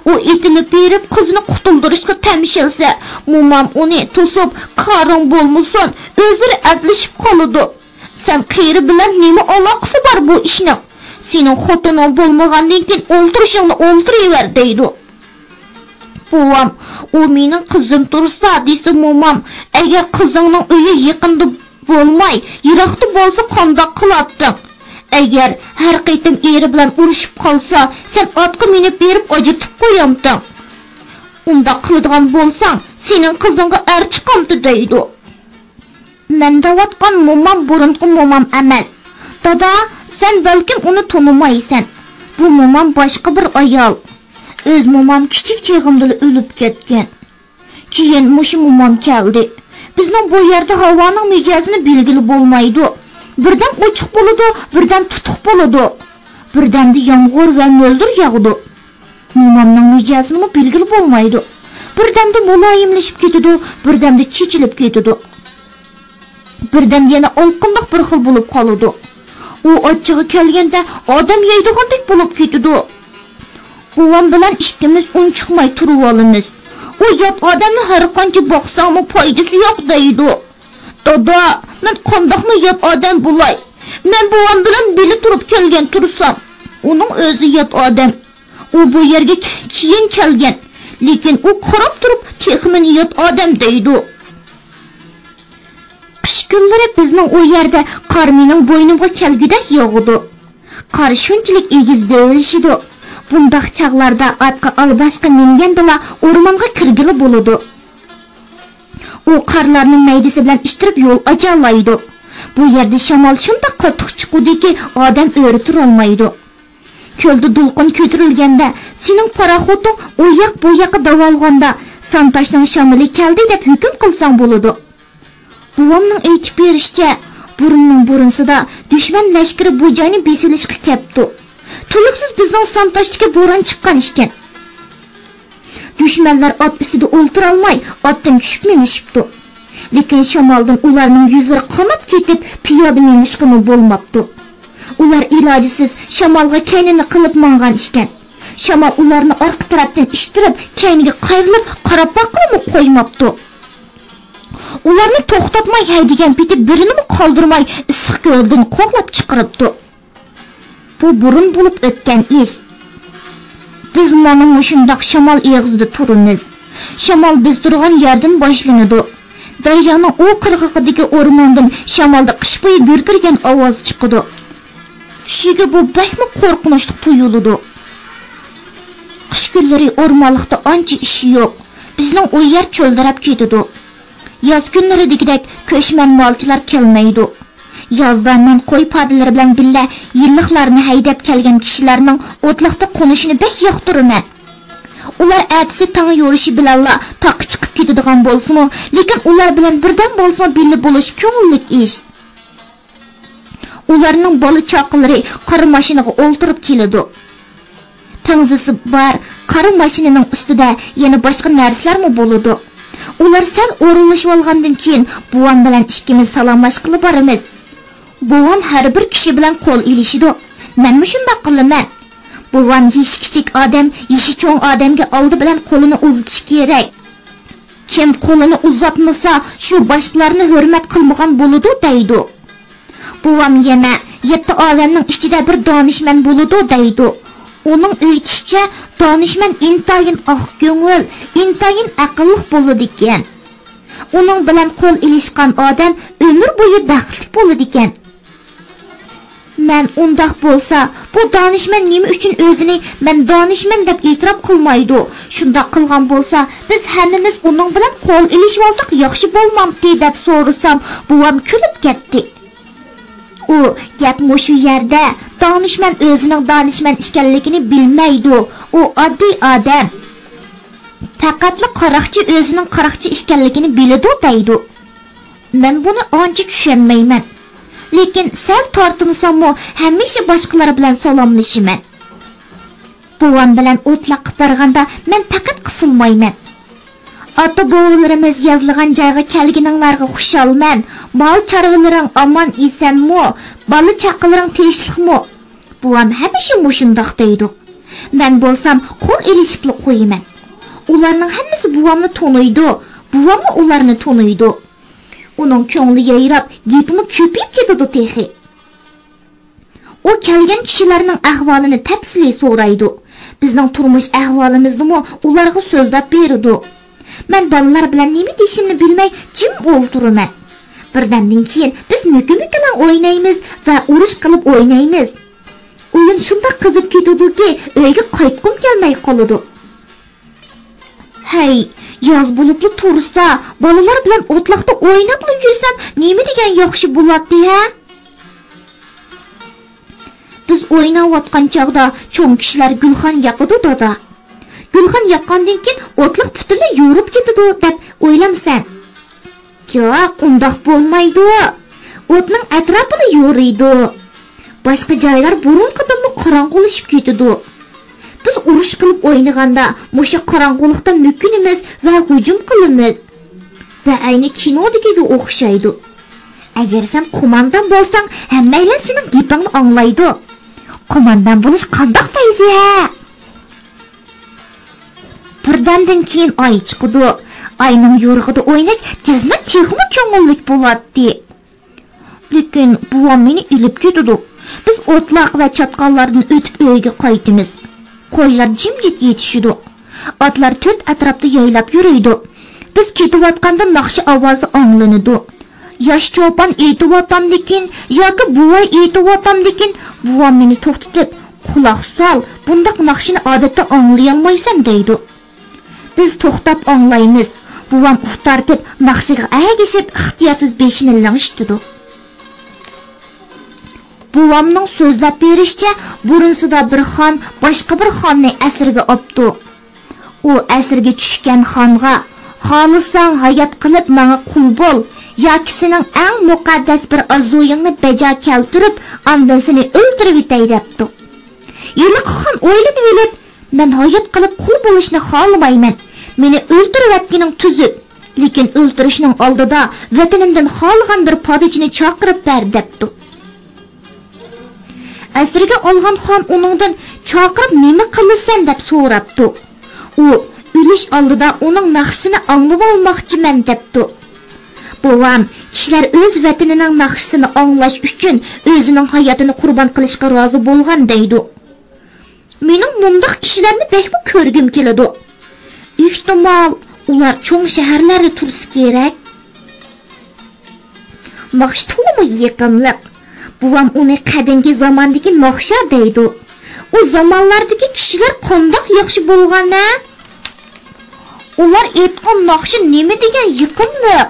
ئۇ ئېتىلىپ بېرىپ قىزنى قۇتۇلدۇرۇشقا تەمشەلسە، مومام ئۇنى توسۇپ، كارىڭ بولمىسۇن، ئۆزلىرى ئەپلىشىپ قالىدۇ. سەن قېرى بىلەن نېمە ئالاقىسى بار بۇ ئىشنىڭ؟ سېنىڭ خوتۇنۇڭ بولمىغاندىن كېيىن ئولتۇرۇشۇڭنى ئولتۇرۇۋەر دەيدۇ. بوۋام، ئۇ مېنىڭ قىزىم تۇرسا دېسە مومام، ئەگەر قىزىڭنىڭ ئۆيى يېقىندا بولماي، يىراقتا بولسا قانداق قىلاتتىڭ؟ ئەگەر ھەر قېتىم ئېرى بىلەن ئۇرۇشۇپ قالسا، سەن ئاتقا مىنىپ بېرىپ ئاجرىتىپ قويامتىڭ؟ ئۇنداق قىلىدىغان بولساڭ، سېنىڭ قىزىڭغا ئەر چىقامتۇ دەيدۇ. مەن دەۋاتقان مومام بۇرۇنقى مومام ئەمەس. دادا، سەن بەلكىم ئۇنى تونۇمايسەن. بۇ مومام باشقا بىر ئايال. ئۆز مومام كىچىك چېغىمدىلا ئۆلۈپ كەتكەن. كېيىن مۇشۇ مومام كەلدى. بىزنىڭ بۇ يەردە ھاۋانىڭ مىجەزىنى بىلگىلى بولمايدۇ. بىردەم ئوچۇق بولىدۇ، بىردەم تۇتۇق بولىدۇ. بىردەمدە يامغۇر ۋە مۆلدۈر ياغىدۇ. مومامنىڭ مىجەزىنىمۇ بىلگىلى بولمايدۇ. بىردەمدە مۇلايىملىشىپ كېتىدۇ، بىردەمدە چېچىلىپ كېتىدۇ. بىردەم يەنە ئالقۇنداق بىر خىل بولۇپ قالىدۇ. ئۇ ئاچچىقى كەلگەندە ئادەم يەيدىغاندەك بولۇپ كېتىدۇ. بوۋام بىلەن ئىككىمىز ئۇنچىقماي تۇرۇۋالىمىز. ئۇ يات ئادەمنى ھەر قانچە باقساڭمۇ پايدىسى يوق دەيدۇ. دادا، مەن قانداقمۇ يات ئادەم بولاي؟ مەن بوۋام بىلەن بىللە تۇرۇپ كەلگەن تۇرسام. ئۇنىڭ ئۆزى يات ئادەم. ئۇ بۇ يەرگە كېيىن كەلگەن، لېكىن ئۇ قاراپ تۇرۇپ تېخىمۇ يات ئادەم دەيدۇ. قىش كۈنلىرى بىزنىڭ ئۇ يەردە قار مېنىڭ بوينۇمغا كەلگۈدەك ياغىدۇ. قار شۇنچىلىك ئېگىز دۆۋىلىشىدۇ. بۇنداق چاغلاردا ئاتقا ئالباشقا مىنگەندىلا ئورمانغا كىرگىلى بولىدۇ. ئۇ قارلارنى مەيدىسى بىلەن ئىتتىرىپ يول ئاچالايدۇ. بۇ يەردە شامال شۇنداق قاتتىق چىقىدۇكى، ئادەم ئۆرە تۇرالمايدۇ. كۆلدە دولقۇن كۆتۈرۈلگەندە، سېنىڭ پاراخوتۇڭ ئۇ ياق بۇ ياققا داۋالغاندا، سانتاشنىڭ شامىلى كەلدى دەپ ھۆكۈم قىلساڭ بولىدۇ. بوۋامنىڭ ئېيتىپ بېرىشىچە، بۇرۇننىڭ بۇرۇنسىدا دۈشمەن لەشكىرى بۇ جاينى بېسىۋېلىشقا كەپتۇ. تۇيۇقسىز بىزنىڭ سانتاشتىكى بوران چىققان ئىكەن. دۈشمەنلەر ئات ئۈستىدە ئولتۇرالماي، ئاتتىن چۈشۈپ مېڭىشىپتۇ. لېكىن شامالدىن ئۇلارنىڭ يۈزلىرى قاناپ كېتىپ، پىيادە مېڭىشقىمۇ بولماپتۇ. ئۇلار ئىلاجسىز شامالغا كەينىنى قىلىپ ماڭغان ئىكەن. شامال ئۇلارنى ئارقا تەرەپتىن ئىتتىرىپ، كەينىگە قايرىلىپ، قاراپ باققىلىمۇ قويماپتۇ. ئۇلارنى توختاتماي ھەيدىگەن پېتى بىرىنىمۇ قالدۇرماي ئىسسىق كۆلدىن قوغلاپ چىقىرىپتۇ. بۇ بۇرۇن بولۇپ ئۆتكەن ئىش. بىز مانا مۇشۇنداق شامال ئېغىزىدا تۇرىمىز. شامال بىز تۇرغان يەردىن باشلىنىدۇ. دەريانىڭ ئۇ قىرغىقىدىكى ئورماندىن شامالدا قىش بويى گۈركىرىگەن ئاۋاز چىقىدۇ. كىشىگە بۇ بەكمۇ قورقۇنچلۇق تۇيۇلىدۇ. قىش كۈنلىرى ئورمانلىقتا ئانچە ئىش يوق. بىزنىڭ ئۇ يەر چۆلدىرەپ كېتىدۇ. ياز كۈنلىرىدىكىدەك كۆچمەن مالچىلار كەلمەيدۇ. يازدا مەن قوي پادىلىرى بىلەن بىللە يىللىقلارنى ھەيدەپ كەلگەن كىشىلەرنىڭ ئوتلاقتا قونۇشىنى بەك ياقتۇرىمەن. ئۇلار ئەتىسى تاڭ يورۇشى بىلەنلا تاغقا چىقىپ كېتىدىغان بولسىمۇ، لېكىن ئۇلار بىلەن بىردەم بولسىمۇ بىللە بولۇش كۆڭۈللۈك ئىش. ئۇلارنىڭ بالا-چاقىلىرى قارا ماشىنىغا ئولتۇرۇپ كېلىدۇ. تەڭزىسى بار قارا ماشىنىنىڭ ئۈستىدە يەنە باشقا نەرسىلەرمۇ بولىدۇ. ئۇلار سەل ئورۇنلىشىۋالغاندىن كېيىن، بوۋام بىلەن ئىككىمىز سالاملاشقىلى بارىمىز. بوۋام ھەر بىر كىشى بىلەن قول ئېلىشىدۇ. مەنمۇ شۇنداق قىلىمەن. بوۋام يېشى كىچىك ئادەم يېشى چوڭ ئادەمگە ئالدى بىلەن قولىنى ئۇزىتىشى كېرەك. كىم قولىنى ئۇزاتمىسا، شۇ باشقىلارنى ھۆرمەت قىلمىغان بولىدۇ، دەيدۇ. بوۋام يەنە، يەتتە ئالەمنىڭ ئىچىدە بىر دانىشمەن بولىدۇ، دەيدۇ. ئۇنىڭ ئېيتىشىچە، دانىشمەن ئىنتايىن ئاق كۆڭۈل، ئىنتايىن ئەقىللىق بولىدىكەن. ئۇنىڭ بىلەن قول ئېلىشقان ئادەم ئۆمۈر بويى بەختلىك بولىدىكەن. مەن ئۇنداق بولسا، بۇ دانىشمەن نېمە ئۈچۈن ئۆزىنى مەن دانىشمەن دەپ ئېتىراپ قىلمايدۇ؟ شۇنداق قىلغان بولسا، بىز ھەممىمىز ئۇنىڭ بىلەن قول ئېلىشىۋالساق ياخشى بولمامتى؟ دەپ سورىسام، بوۋام كۈلۈپ كەتتى. ئۇ گەپ مۇشۇ يەردە، دانىشمەن ئۆزىنىڭ دانىشمەن ئىكەنلىكىنى بىلمەيدۇ، ئۇ ئاددىي ئادەم. پەقەتلا قاراقچى ئۆزىنىڭ قاراقچى ئىكەنلىكىنى بىلىدۇ دەيدۇ. مەن بۇنى ئانچە چۈشەنمەيمەن. لېكىن سەل تارتىنساممۇ ھەمىشە باشقىلار بىلەن سالاملىشىمەن. بوۋام بىلەن ئوتلاققا بارغاندا مەن پەقەت قىسىلمايمەن. ئاتا-بوۋىلىرىمىز يازلىغان جايغا كەلگىنىڭلارغا خۇشالمەن. مال-چارۋىلىرىڭ ئامان-ئېسەنمۇ؟ بالا-چاقىلىرىڭ تىنچلىقمۇ؟ بوۋام ھەمىشە مۇشۇنداق دەيدۇ. مەن بولسام قول ئېلىشىپلا قويىمەن. ئۇلارنىڭ ھەممىسى بوۋامنى تونۇيدۇ، بوۋاممۇ ئۇلارنى تونۇيدۇ. ئۇنىڭ كۆڭلى يايراپ، گېپىمۇ كۆپىيىپ كېتىدۇ تېخى. ئۇ كەلگەن كىشىلەرنىڭ ئەھۋالىنى تەپسىلىي سورايدۇ. بىزنىڭ تۇرمۇش ئەھۋالىمىزنىمۇ ئۇلارغا سۆزلەپ بېرىدۇ. مەن بالىلار بىلەن نېمە دېيىشىمنى بىلمەي جىم ئولتۇرىمەن. بىردەمدىن كېيىن بىز مۆكە-مۆكىلا ئوينايمىز ۋە ئۇرۇش قىلىپ ئوينايمىز. ئويۇن شۇنداق قىزىپ كېتىدۇكى، ئۆيگە قايتقۇم كەلمەي قالىدۇ. ھەي، ياز بولۇپلا تۇرسا، بالىلار بىلەن ئوتلاقتا ئويناپلا يۈرسەم، نېمە دېگەن ياخشى بولاتتى ھە؟ بىز ئويناۋاتقان چاغدا چوڭ كىشىلەر گۈلخان ياقىدۇ دادا. گۈلخان ياققاندىن كېيىن ئوتلاق پۈتۈنلەي يورۇپ كېتىدۇ دەپ ئويلامسەن؟ ياق، ئۇنداق بولمايدۇ. ئوتنىڭ ئەتراپىلا يورۇيدۇ. باشقا جايلار بۇرۇنقىدىنمۇ قاراڭغۇلىشىپ كېتىدۇ. بىز ئۇرۇش قىلىپ ئوينىغاندا مۇشۇ قاراڭغۇلۇقتا مۆكۈنىمىز ۋە ھۇجۇم قىلىمىز. ۋە ئەينى كىنودىكىگە ئوخشايدۇ. ئەگەر سەن قوماندان بولساڭ، ھەممەيلەن سېنىڭ گېپىڭنى ئاڭلايدۇ. قوماندان بولۇش قانداق پەيزى ھە؟ بىردەمدىن كېيىن ئاي چىقىدۇ. ئاينىڭ يورۇقىدا ئويناش جەزمەن تېخىمۇ كۆڭۈللۈك بولاتتى. لېكىن بوۋام مېنى ئېلىپ كېتىدۇ. بىز ئوتلاق ۋە چاتقاللاردىن ئۆتۈپ ئۆيگە قايتىمىز. قويلار جىمجىت يېتىشىدۇ. ئاتلار تۆت ئەتراپتا يايلاپ يۈرىدۇ. بىز كېتىۋاتقاندا ناخشا ئاۋازى ئاڭلىنىدۇ. ياش چوپان ئېيتىۋاتامدىكىن ياكى بوۋاي ئېيتىۋاتامدىكىن، بوۋام مېنى توختىتىپ، «قۇلاق سال، بۇنداق ناخشىنى ئادەتتە ئاڭلىيالمايسەن» دەيدۇ. بىز توختاپ ئاڭلايمىز. بوۋام ئۇھ تارتىپ ناخشىغا ئەگىشىپ ئىختىيارسىز بېشىنى لىڭشىتىدۇ. بوۋامنىڭ سۆزلەپ بېرىشىچە، بۇرۇنسىدا بىر خان باشقا بىر خاننى ئەسىرگە ئاپتۇ. ئۇ ئەسىرگە چۈشكەن خانغا، «خالىساڭ ھايات قېلىپ ماڭا قۇل بول، ياكى سېنىڭ ئەڭ مۇقەددەس بىر ئارزۇيۇڭنى بەجا كەلتۈرۈپ، ئاندىن سېنى ئۆلتۈرۈۋېتەي» دەپتۇ. ھېلىقى خان ئويلىنىۋېلىپ، «مەن ھايات قېلىپ قۇل بولۇشنى خالىمايمەن. مېنى ئۆلتۈرۈۋەتكىنىڭ تۈزۈك. لېكىن ئۆلتۈرۈشنىڭ ئالدىدا ۋەتىنىمدىن خالىغان بىر پادىچىنى چاقىرىپ بەر» دەپتۇ. ئەسىرگە ئالغان خان ئۇنىڭدىن، «چاقىرىپ نېمە قىلىسەن؟» دەپ سوراپتۇ. ئۇ، «ئۆلۈش ئالدىدا ئۇنىڭ ناخشىسىنى ئاڭلىۋالماقچىمەن» دەپتۇ. بوۋام، «كىشىلەر ئۆز ۋەتىنىنىڭ ناخشىسىنى ئاڭلاش ئۈچۈن ئۆزىنىڭ ھاياتىنى قۇربان قىلىشقا رازى بولغان» دەيدۇ. مېنىڭ مۇنداق كىشىلەرنى بەكمۇ كۆرگۈم كېلىدۇ. ئېھتىمال، ئۇلار چوڭ شەھەرلەردە تۇرسا كېرەك. ناخشا تولىمۇ يېقىملىق. بوۋام ئۇنى قەدىمكى زاماندىكى ناخشا دەيدۇ. ئۇ زامانلاردىكى كىشىلەر قانداق ياخشى بولغان ھە؟ ئۇلار ئېيتقان ناخشا نېمە دېگەن يېقىملىق!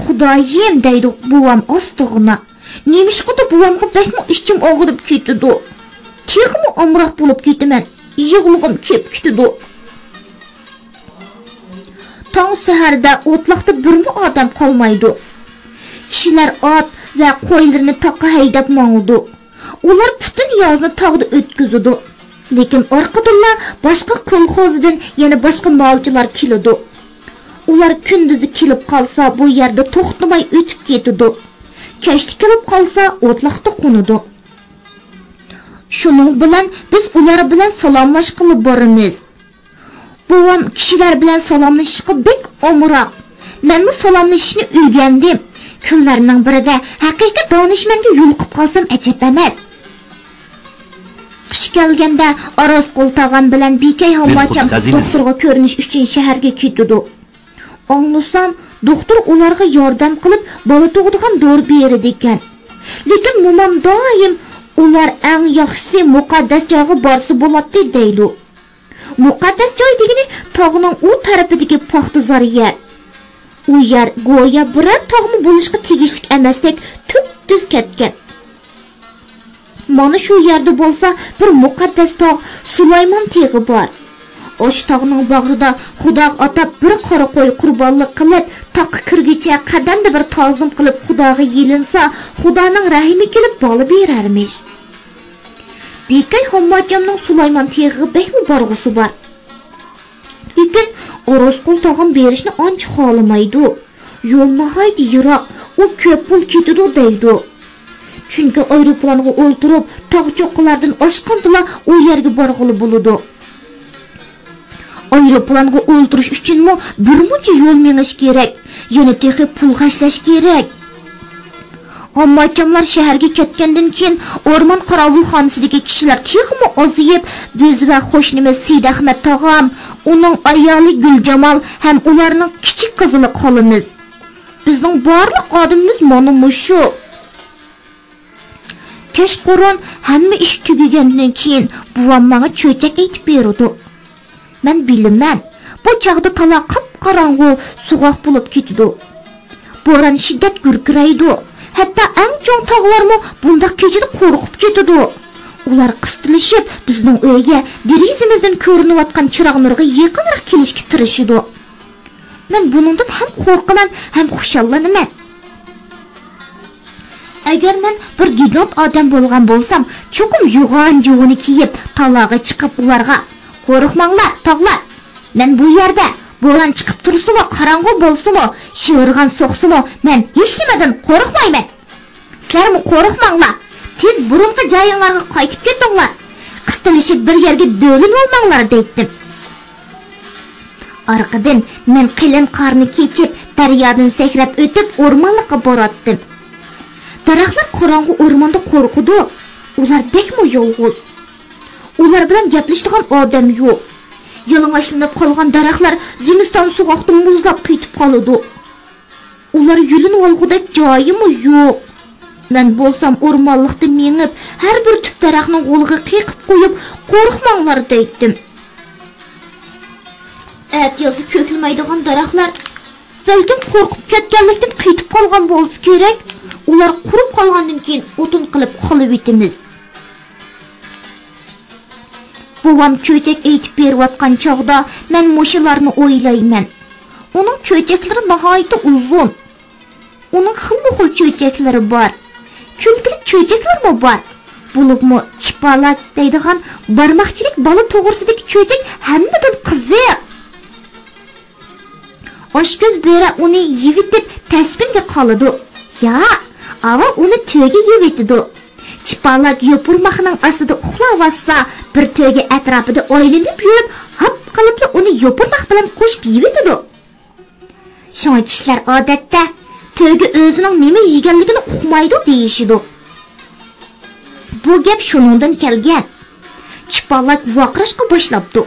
خۇدايىم، دەيدۇ بوۋام ئاستىغىنا. نېمىشقىدۇ بوۋامغا بەكمۇ ئىچىم ئاغرىپ كېتىدۇ. تېخىمۇ ئامراق بولۇپ كېتىمەن. يىغلىغۇم كېلىپ كېتىدۇ. تاڭ سەھەردە ئوتلاقتا بىرمۇ ئادەم قالمايدۇ. كىشىلەر ئات ۋە قويلىرىنى تاغقا ھەيدەپ ماڭىدۇ. ئۇلار پۈتۈن يازنى تاغدا ئۆتكۈزىدۇ. لېكىن ئارقىدىنلا باشقا كولخوزدىن يەنە باشقا مالچىلار كېلىدۇ. ئۇلار كۈندۈزى كېلىپ قالسا، بۇ يەردە توختىماي ئۆتۈپ كېتىدۇ. كەچتە كېلىپ قالسا، ئوتلاقتا قونىدۇ. شۇنىڭ بىلەن بىز ئۇلار بىلەن سالاملاشقىلى بارىمىز. بوۋام كىشىلەر بىلەن سالاملىشىشقا بەك ئامراق. مەنمۇ سالاملىشىشنى ئۆگەندىم. كۈنلەرنىڭ بىرىدە ھەقىقىي دانىشمەنگە يولۇقۇپ قالسام ئەجەب ئەمەس. قىش كەلگەندە ئاراز قول تاغام بىلەن بىكەي ھامماچام دوختۇرغا كۆرۈنۈش ئۈچۈن شەھەرگە كېتىدۇ. ئاڭلىسام، دوختۇر ئۇلارغا ياردەم قىلىپ، بالا تۇغىدىغان دورا بېرىدىكەن. لېكىن مومام دائىم، «ئۇلار ئەڭ ياخشىسى مۇقەددەس جايغا بارسا بولاتتى» دەيدۇ. مۇقەددەس جاي دېگىنى تاغنىڭ ئۇ تەرىپىدىكى پاختىزار يەر. ئۇ يەر گويا بىرەر تاغمۇ بولۇشقا تېگىشلىك ئەمەستەك تۈپتۈز كەتكەن. مانا شۇ يەردە بولسا بىر مۇقەددەس تاغ سۇلايمان تېغى بار. ئاشۇ تاغنىڭ باغرىدا خۇداغا ئاتاپ بىر قارا قوي قۇربانلىق قىلىپ، تاغقا كىرگۈچە قەدەمدە بىر تازىم قىلىپ خۇداغا يېلىنسا، خۇدانىڭ رەھىمى كېلىپ بالا بېرەرمىش. بىكەي ھامماچامنىڭ سۇلايمان تېغىغا بەكمۇ بارغۇسى بار. لېكىن ئاراز قول تاغام بېرىشنى ئانچە خالىمايدۇ. يول ناھايىتى يىراق، ئۇ كۆپ پۇل كېتىدۇ دەيدۇ. چۈنكى ئايروپىلانغا ئولتۇرۇپ، تاغ چوققىلاردىن ئاشقاندىلا ئۇ يەرگە بارغىلى بولىدۇ. ئايروپىلانغا ئولتۇرۇش ئۈچۈنمۇ بىرمۇنچە يول مېڭىش كېرەك، يەنە تېخى پۇل خەجلەش كېرەك. ئامماچاملار شەھەرگە كەتكەندىن كېيىن، ئورمان قاراۋۇلخانىسىدىكى كىشىلەر تېخىمۇ ئازىيىپ، بىز ۋە قوشنىمىز سېيىتئەخمەت تاغام، ئۇنىڭ ئايالى گۈلجامال ھەم ئۇلارنىڭ كىچىك قىزىلا قالىمىز. بىزنىڭ بارلىق ئادىمىمىز مانا مۇشۇ. كەچقۇرۇن ھەممە ئىش تۈگىگەندىن كېيىن، بوۋام ماڭا چۆچەك ئېيتىپ بېرىدۇ. مەن بىلىمەن، بۇ چاغدا تالا قاپقاراڭغۇ، سوغۇق بولۇپ كېتىدۇ. بوران شىددەت گۈركىرەيدۇ. ھەتتا ئەڭ چوڭ تاغلارمۇ بۇنداق كېچىدە قورقۇپ كېتىدۇ. ئۇلار قىستىلىشىپ، بىزنىڭ ئۆيگە دېرىزىمىزدىن كۆرۈنۈۋاتقان چىراغ نۇرىغا يېقىنراق كېلىشكە تىرىشىدۇ. مەن بۇنىڭدىن ھەم قورقىمەن، ھەم خۇشاللىنىمەن. ئەگەر مەن بىر گىگانت ئادەم بولغان بولسام، چوقۇم يوغان جۇۋىنى كىيىپ، تالاغا چىقىپ، ئۇلارغا، «قورقماڭلار، تاغلار! مەن بۇ يەردە، بوران چىقىپ تۇرسىمۇ، قاراڭغۇ بولسىمۇ، شىۋىرغان سوقسىمۇ، مەن ھېچنېمىدىن قورقمايمەن. سىلەرمۇ قورقماڭلار، تېز بۇرۇنقى جايىڭلارغا قايتىپ كېتىڭلار. قىستىلىشىپ بىر يەرگە دۆلىنىۋالماڭلار» دەيتتىم. ئارقىدىن مەن قېلىن قارنى كېچىپ، دەريادىن سەكرەپ ئۆتۈپ، ئورمانلىققا باراتتىم. دەرەخلەر قاراڭغۇ ئورماندا قورقىدۇ. ئۇلار بەكمۇ يالغۇز. ئۇلار بىلەن گەپلىشىدىغان ئادەم يوق. يالىڭاچلىنىپ قالغان دەرەخلەر زىمىستان سوغۇقتا مۇزلاپ قېتىپ قالىدۇ. ئۇلار يۆلىنىۋالغۇدەك جايىمۇ يوق. مەن بولسام ئورمانلىقتا مېڭىپ، ھەر بىر تۈپ دەرەخنىڭ غولىغا قېقىپ قويۇپ، «قورقماڭلار» دەيتتىم. ئەتىيازدا كۆكلىمەيدىغان دەرەخلەر بەلكىم قورقۇپ كەتكەنلىكتىن قېتىپ قالغان بولسا كېرەك، ئۇلار قۇرۇپ قالغاندىن كېيىن ئوتۇن قىلىپ قالىۋېتىمىز. بوۋام چۆچەك ئېيتىپ بېرىۋاتقان چاغدا مەن مۇشۇلارنى ئويلايمەن. ئۇنىڭ چۆچەكلىرى ناھايىتى ئۇزۇن. ئۇنىڭ خىلمۇ خىل چۆچەكلىرى بار. كۈلكىلىك چۆچەكلىرىمۇ بار. بولۇپمۇ چىپالاك دەيدىغان بارماقچىلىك بالا توغرىسىدىكى چۆچەك ھەممىدىن قىزىق. ئاشكۆز بۆرە ئۇنى يەۋېتىپ تەس كۈنگە قالىدۇ. ياق، ئاۋۋال ئۇنى تۆگە يەۋېتىدۇ. چىپالاك يوپۇرماقنىڭ ئاستىدا ئۇخلاۋاتسا، بىر تۆگە ئەتراپىدا ئايلىنىپ يۈرۈپ، ھاپقىلىپلا ئۇنى يوپۇرماق بىلەن قوشۇپ يەۋېتىدۇ. شۇڭا كىشىلەر ئادەتتە، «تۆگە ئۆزىنىڭ نېمە يېگەنلىكىنى ئۇقمايدۇ» دېيىشىدۇ. بۇ گەپ شۇنىڭدىن كەلگەن. چىپالاك ۋارقىراشقا باشلاپتۇ.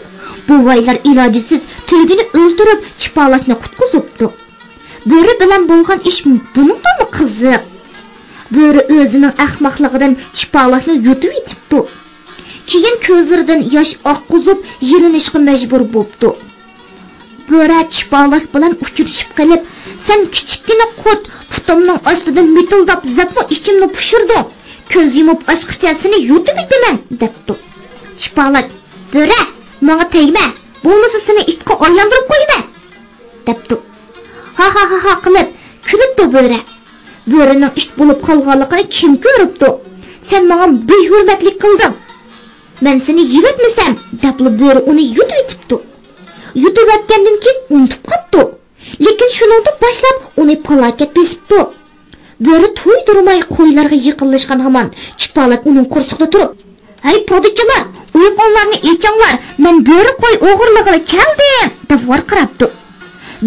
بوۋايلار ئىلاجىسىز تۆگىنى ئۆلتۈرۈپ، چىپالاكنى قۇتقۇزۇپتۇ. بۆرە بىلەن بولغان ئىش بۇنىڭدىنمۇ قىزىق. بۆرە ئۆزىنىڭ ئەخمەقلىقىدىن چىپالاكنى يۇتۇۋېتىپتۇ. كېيىن كۆزلىرىدىن ياش ئاققۇزۇپ، يېلىنىشقا مەجبۇر بوپتۇ. بۆرە چىپالاك بىلەن ئۇچرىشىپ قېلىپ، «سەن كىچىككىنە قۇت، پۇتۇمنىڭ ئاستىدا مىتىلداپ زەپمۇ ئىچىمنى پۇشۇردۇڭ، كۆز يۇمۇپ ئاچقىچە سېنى يۇتۇۋېتىمەن» دەپتۇ. چىپالاك، «بۆرە، ماڭا تەگمە، بولمىسا سېنى ئىتقا ئايلاندۇرۇپ قويىمەن» دەپتۇ. ھا-ھا-ھا-ھا قىلىپ كۈلۈپتۇ بۆرە. بۆرىنىڭ ئىت بولۇپ قالغانلىقىنى كىم كۆرۈپتۇ؟ «سەن ماڭا بىھۆرمەتلىك قىلدىڭ. مەن سېنى يەۋەتمىسەم» دەپلا بۆرە ئۇنى يۇتۇۋېتىپتۇ. يۇتۇۋەتكەندىن كېيىن ئۇنتۇپ قاپتۇ. لېكىن شۇنىڭدىن باشلاپ ئۇنى پالاكەت بېسىپتۇ. بۆرە تۇيدۇرماي قويلارغا يېقىنلاشقان ھامان چىپالاك ئۇنىڭ قورسىقىدا تۇرۇپ، «ھەي پادىچىلار، ئۇيقۇڭلارنى ئېچىڭلار، مەن بۆرە قوي ئوغرىلىغىلى كەلدىم» دەپ ۋارقىراپتۇ.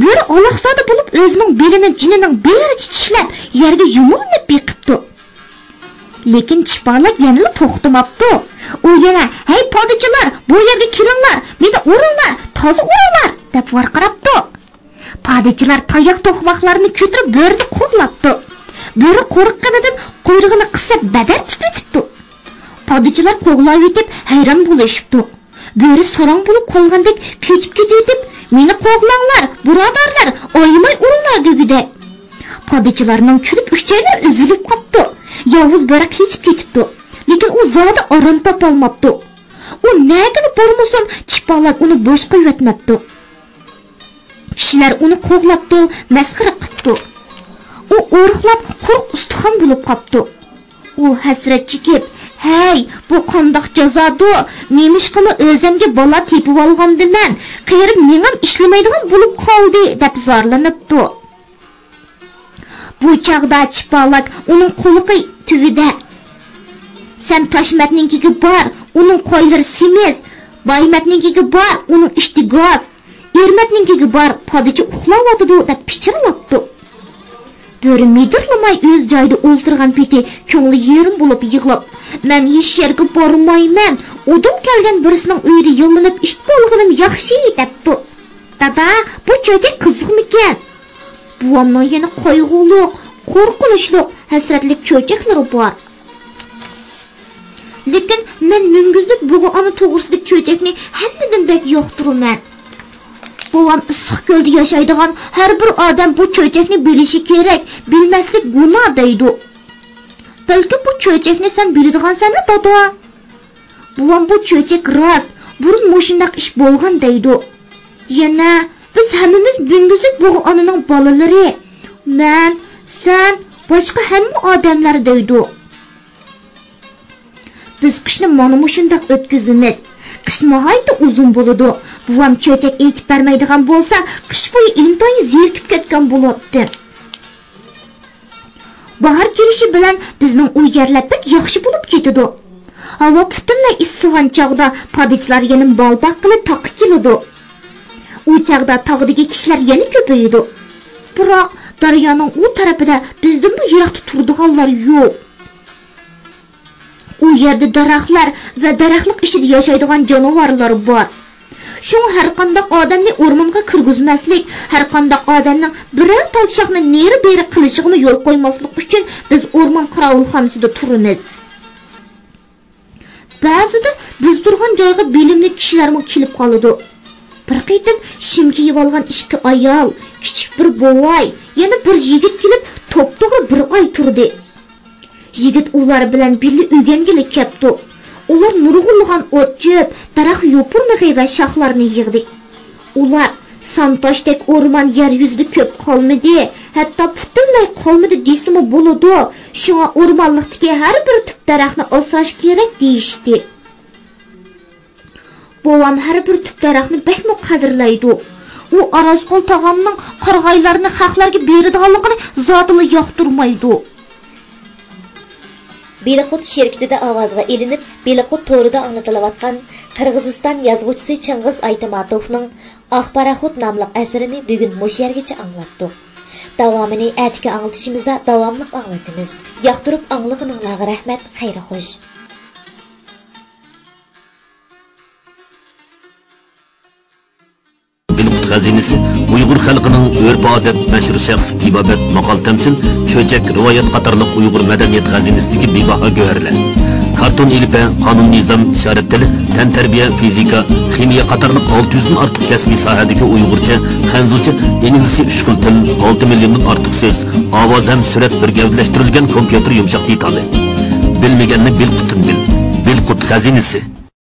بۆرە ئالاقزادە بولۇپ ئۆزىنىڭ بېلىنى جېنىنىڭ بېرىچە چىشلەپ، يەرگە يۇمۇرۇنۇپ بېقىپتۇ. لېكىن چىپالاك يەنىلا توختىماپتۇ. ئۇ يەنە، «ھەي پادىچىلار، بۇ يەرگە كېلىڭلار، مېنى ئۇرۇڭلار، تازا ئۇرۇڭلار» دەپ ۋارقىراپتۇ. پادىچىلار تاياق توقماقلارنى كۆتۈرۈپ بۆرىنى قوغلاپتۇ. بۆرە قورققىنىدىن قۇيرۇقىنى قىسىپ بەدەر تىكىۋېتىپتۇ. پادىچىلار قوغلاۋېتىپ ھەيران بولۇشۇپتۇ. بۆرە ساراڭ بولۇپ قالغاندەك قېچىپ كېتىۋېتىپ، «مېنى قوغلاڭلار، بۇرادەرلەر، ئايىماي ئۇرۇڭلار» دېگۈدەك. پادىچىلارنىڭ كۈلۈپ ئۈچەيلىرى ئۈزۈلۈپ قاپتۇ. ياۋۇز بۆرە قېچىپ كېتىپتۇ. لېكىن ئۇ زادى ئارام تاپالماپتۇ. ئۇ نەگىلا بارمىسۇن، چىپالاك ئۇنى بوش قويۇۋەتمەپتۇ. كىشىلەر ئۇنى قوغلاپتۇ، مەسخىرە قىپتۇ. ئۇ ئورۇقلاپ، قۇرۇق ئۇستىخان بولۇپ قاپتۇ. ئۇ ھەسرەت چېكىپ، «ھەي، بۇ قانداق جازادۇ؟ نېمىشقىمۇ ئۆزۈمگە بالا تېپىۋالغاندا مەن، قېرىپ مېڭەم ئىشلىمەيدىغان بولۇپ قالدى» دەپ زارلىنىپتۇ. بۇ چاغدا چىپالاك ئۇنىڭ قۇلىقى تۈۋىدە، «سەن تاشمەتنىڭكىگە بار، ئۇنىڭ قويلىرى سېمىز، بايمەتنىڭكىگە بار، ئۇنىڭ ئىشتى گاز، ئېرمەتنىڭكىگە بار، پادىچى ئۇخلاۋاتىدۇ» دەپ پىچىرلاپتۇ. بۆرە مىدىرلىماي ئۆز جايىدا ئولتۇرغان پېتى كۆڭلى يېرىم بولۇپ يىغلاپ، «مەن ھېچ يەرگە بارمايمەن، ئۇدۇل كەلگەن بىرسىنىڭ ئۆيىدە ياللىنىپ ئىت بولغىنىم ياخشى» دەپتۇ. «دادا، بۇ چۆچەك قىزىقمىكەن؟» بوۋامنىڭ يەنە قايغۇلۇق، قورقۇنچلۇق، ھەسرەتلىك چۆچەكلىرى بار. لېكىن مەن مۈڭگۈزلۈك بۇغا ئانا توغرىسىدىكى چۆچەكنى ھەممىدىن بەك ياقتۇرىمەن. بوۋام ئىسسىق كۆلدە ياشايدىغان ھەر بىر ئادەم بۇ چۆچەكنى بىلىشى كېرەك، بىلمەسلىك گۇناھ دەيدۇ. بەلكىم بۇ چۆچەكنى سەن بىلىدىغانسەن-ھە، دادا؟ بوۋام بۇ چۆچەك راست، بۇرۇن مۇشۇنداق ئىش بولغان دەيدۇ. يەنە بىز ھەممىمىز مۈڭگۈزلۈك بۇغا ئانىنىڭ بالىلىرى. مەن، سەن، باشقا ھەممە ئادەملەر دەيدۇ. بىز قىشنى مانا مۇشۇنداق ئۆتكۈزىمىز. قىش ناھايىتى ئۇزۇن بولىدۇ. بوۋام چۆچەك ئېيتىپ بەرمەيدىغان بولسا، قىش بويى ئىنتايىن زېرىكىپ كەتكەن بولاتتىم. باھار كېلىشى بىلەن بىزنىڭ ئۇ يەرلەر بەك ياخشى بولۇپ كېتىدۇ. ھاۋا پۈتۈنلەي ئىسسىغان چاغدا پادىچىلار يەنە مال باققىلى تاغقا كېلىدۇ. ئۇ چاغدا تاغدىكى كىشىلەر يەنە كۆپىيىدۇ. بىراق، دەريانىڭ ئۇ تەرىپىدە بىزدىنمۇ يىراقتا تۇرىدىغانلار يوق. ئۇ يەردە دەرەخلەر ۋە دەرەخلىك ئىچىدە ياشايدىغان جانىۋارلار بار. شۇڭا ھەرقانداق ئادەمنى ئورمانغا كىرگۈزمەسلىك، ھەرقانداق ئادەمنىڭ بىرەر تال شاخنى نېرى-بېرى قىلىشىغىمۇ يول قويماسلىق ئۈچۈن بىز ئورمان قاراۋۇلخانىسىدا تۇرىمىز. بەزىدە بىز تۇرغان جايغا بىلىملىك كىشىلەرمۇ كېلىپ قالىدۇ. بىر قېتىم شىم كىيىۋالغان ئىككى ئايال، كىچىك بىر بوۋاي، يەنە بىر يىگىت كېلىپ توپتوغرا بىر ئاي تۇردى. يىگىت ئۇلار بىلەن بىللە ئۆگەنگىلى كەپتۇ. ئۇلار نۇرغۇنلىغان ئوت-چۆپ، دەرەخ يوپۇرمىقى ۋە شاخلارنى يىغدى. ئۇلار، «سانتاشتەك ئورمان يەر يۈزىدە كۆپ قالمىدى، ھەتتا پۈتۈنلەي قالمىدى دېسىمۇ بولىدۇ. شۇڭا ئورمانلىقتىكى ھەر بىر تۈپ دەرەخنى ئاسراش كېرەك» دېيىشتى. بوۋام ھەر بىر تۈپ دەرەخنى بەكمۇ قەدىرلەيدۇ. ئۇ ئاراسقول تاغامنىڭ قارىغايلارنى خەقلەرگە بېرىدىغانلىقىنى زادىلا ياقتۇرمايدۇ. بېلىققۇت شىركىتىدە ئاۋازغا ئېلىنىپ، بېلىققۇت تورىدا ئاڭلىتىلىۋاتقان قىرغىزىستان يازغۇچىسى چىڭغىز ئايتماتوفنىڭ ئاق پاراخوت ناملىق ئەسىرىنى بۈگۈن مۇشۇ يەرگىچە ئاڭلاتتۇق. داۋامىنى ئەتىكى ئاڭلىتىشىمىزدا داۋاملىق ئاڭلىتىمىز. ياقتۇرۇپ ئاڭلىغىنىڭلارغا رەھمەت، خەير خوش. بېلىققۇت خەزىنىسى، ئۇيغۇر خەلقىنىڭ ئۆرپ-ئادەت، مەشھۇر شەخس، تېبابەت، ماقال-تەمسىل، چۆچەك، رىۋايەت قاتارلىق ئۇيغۇر مەدەنىيەت خەزىنىسىدىكى بىباھا گۆھەرلەر. كارتون ئېلىپە، قانۇن-نىزام، ئىشارەت تىلى، تەنتەربىيە، فىزىكا، خىمىيە قاتارلىق ئالتە يۈزدىن ئارتۇق كەسپىي ساھەدىكى ئۇيغۇرچە، خەنزۇچە، ئىنگلىزچە ئۈچ خىل تىل، ئالتە مىليوندىن ئارتۇق سۆز، ئاۋاز ھەم سۈرەت بىر گەۋدىلەشتۈرۈلگەن كومپيۇتېر يۇمشاق دېتالى. بىلمىگەننى بىلقۇتتىن بىل. بىلقۇت خەزىنىسى.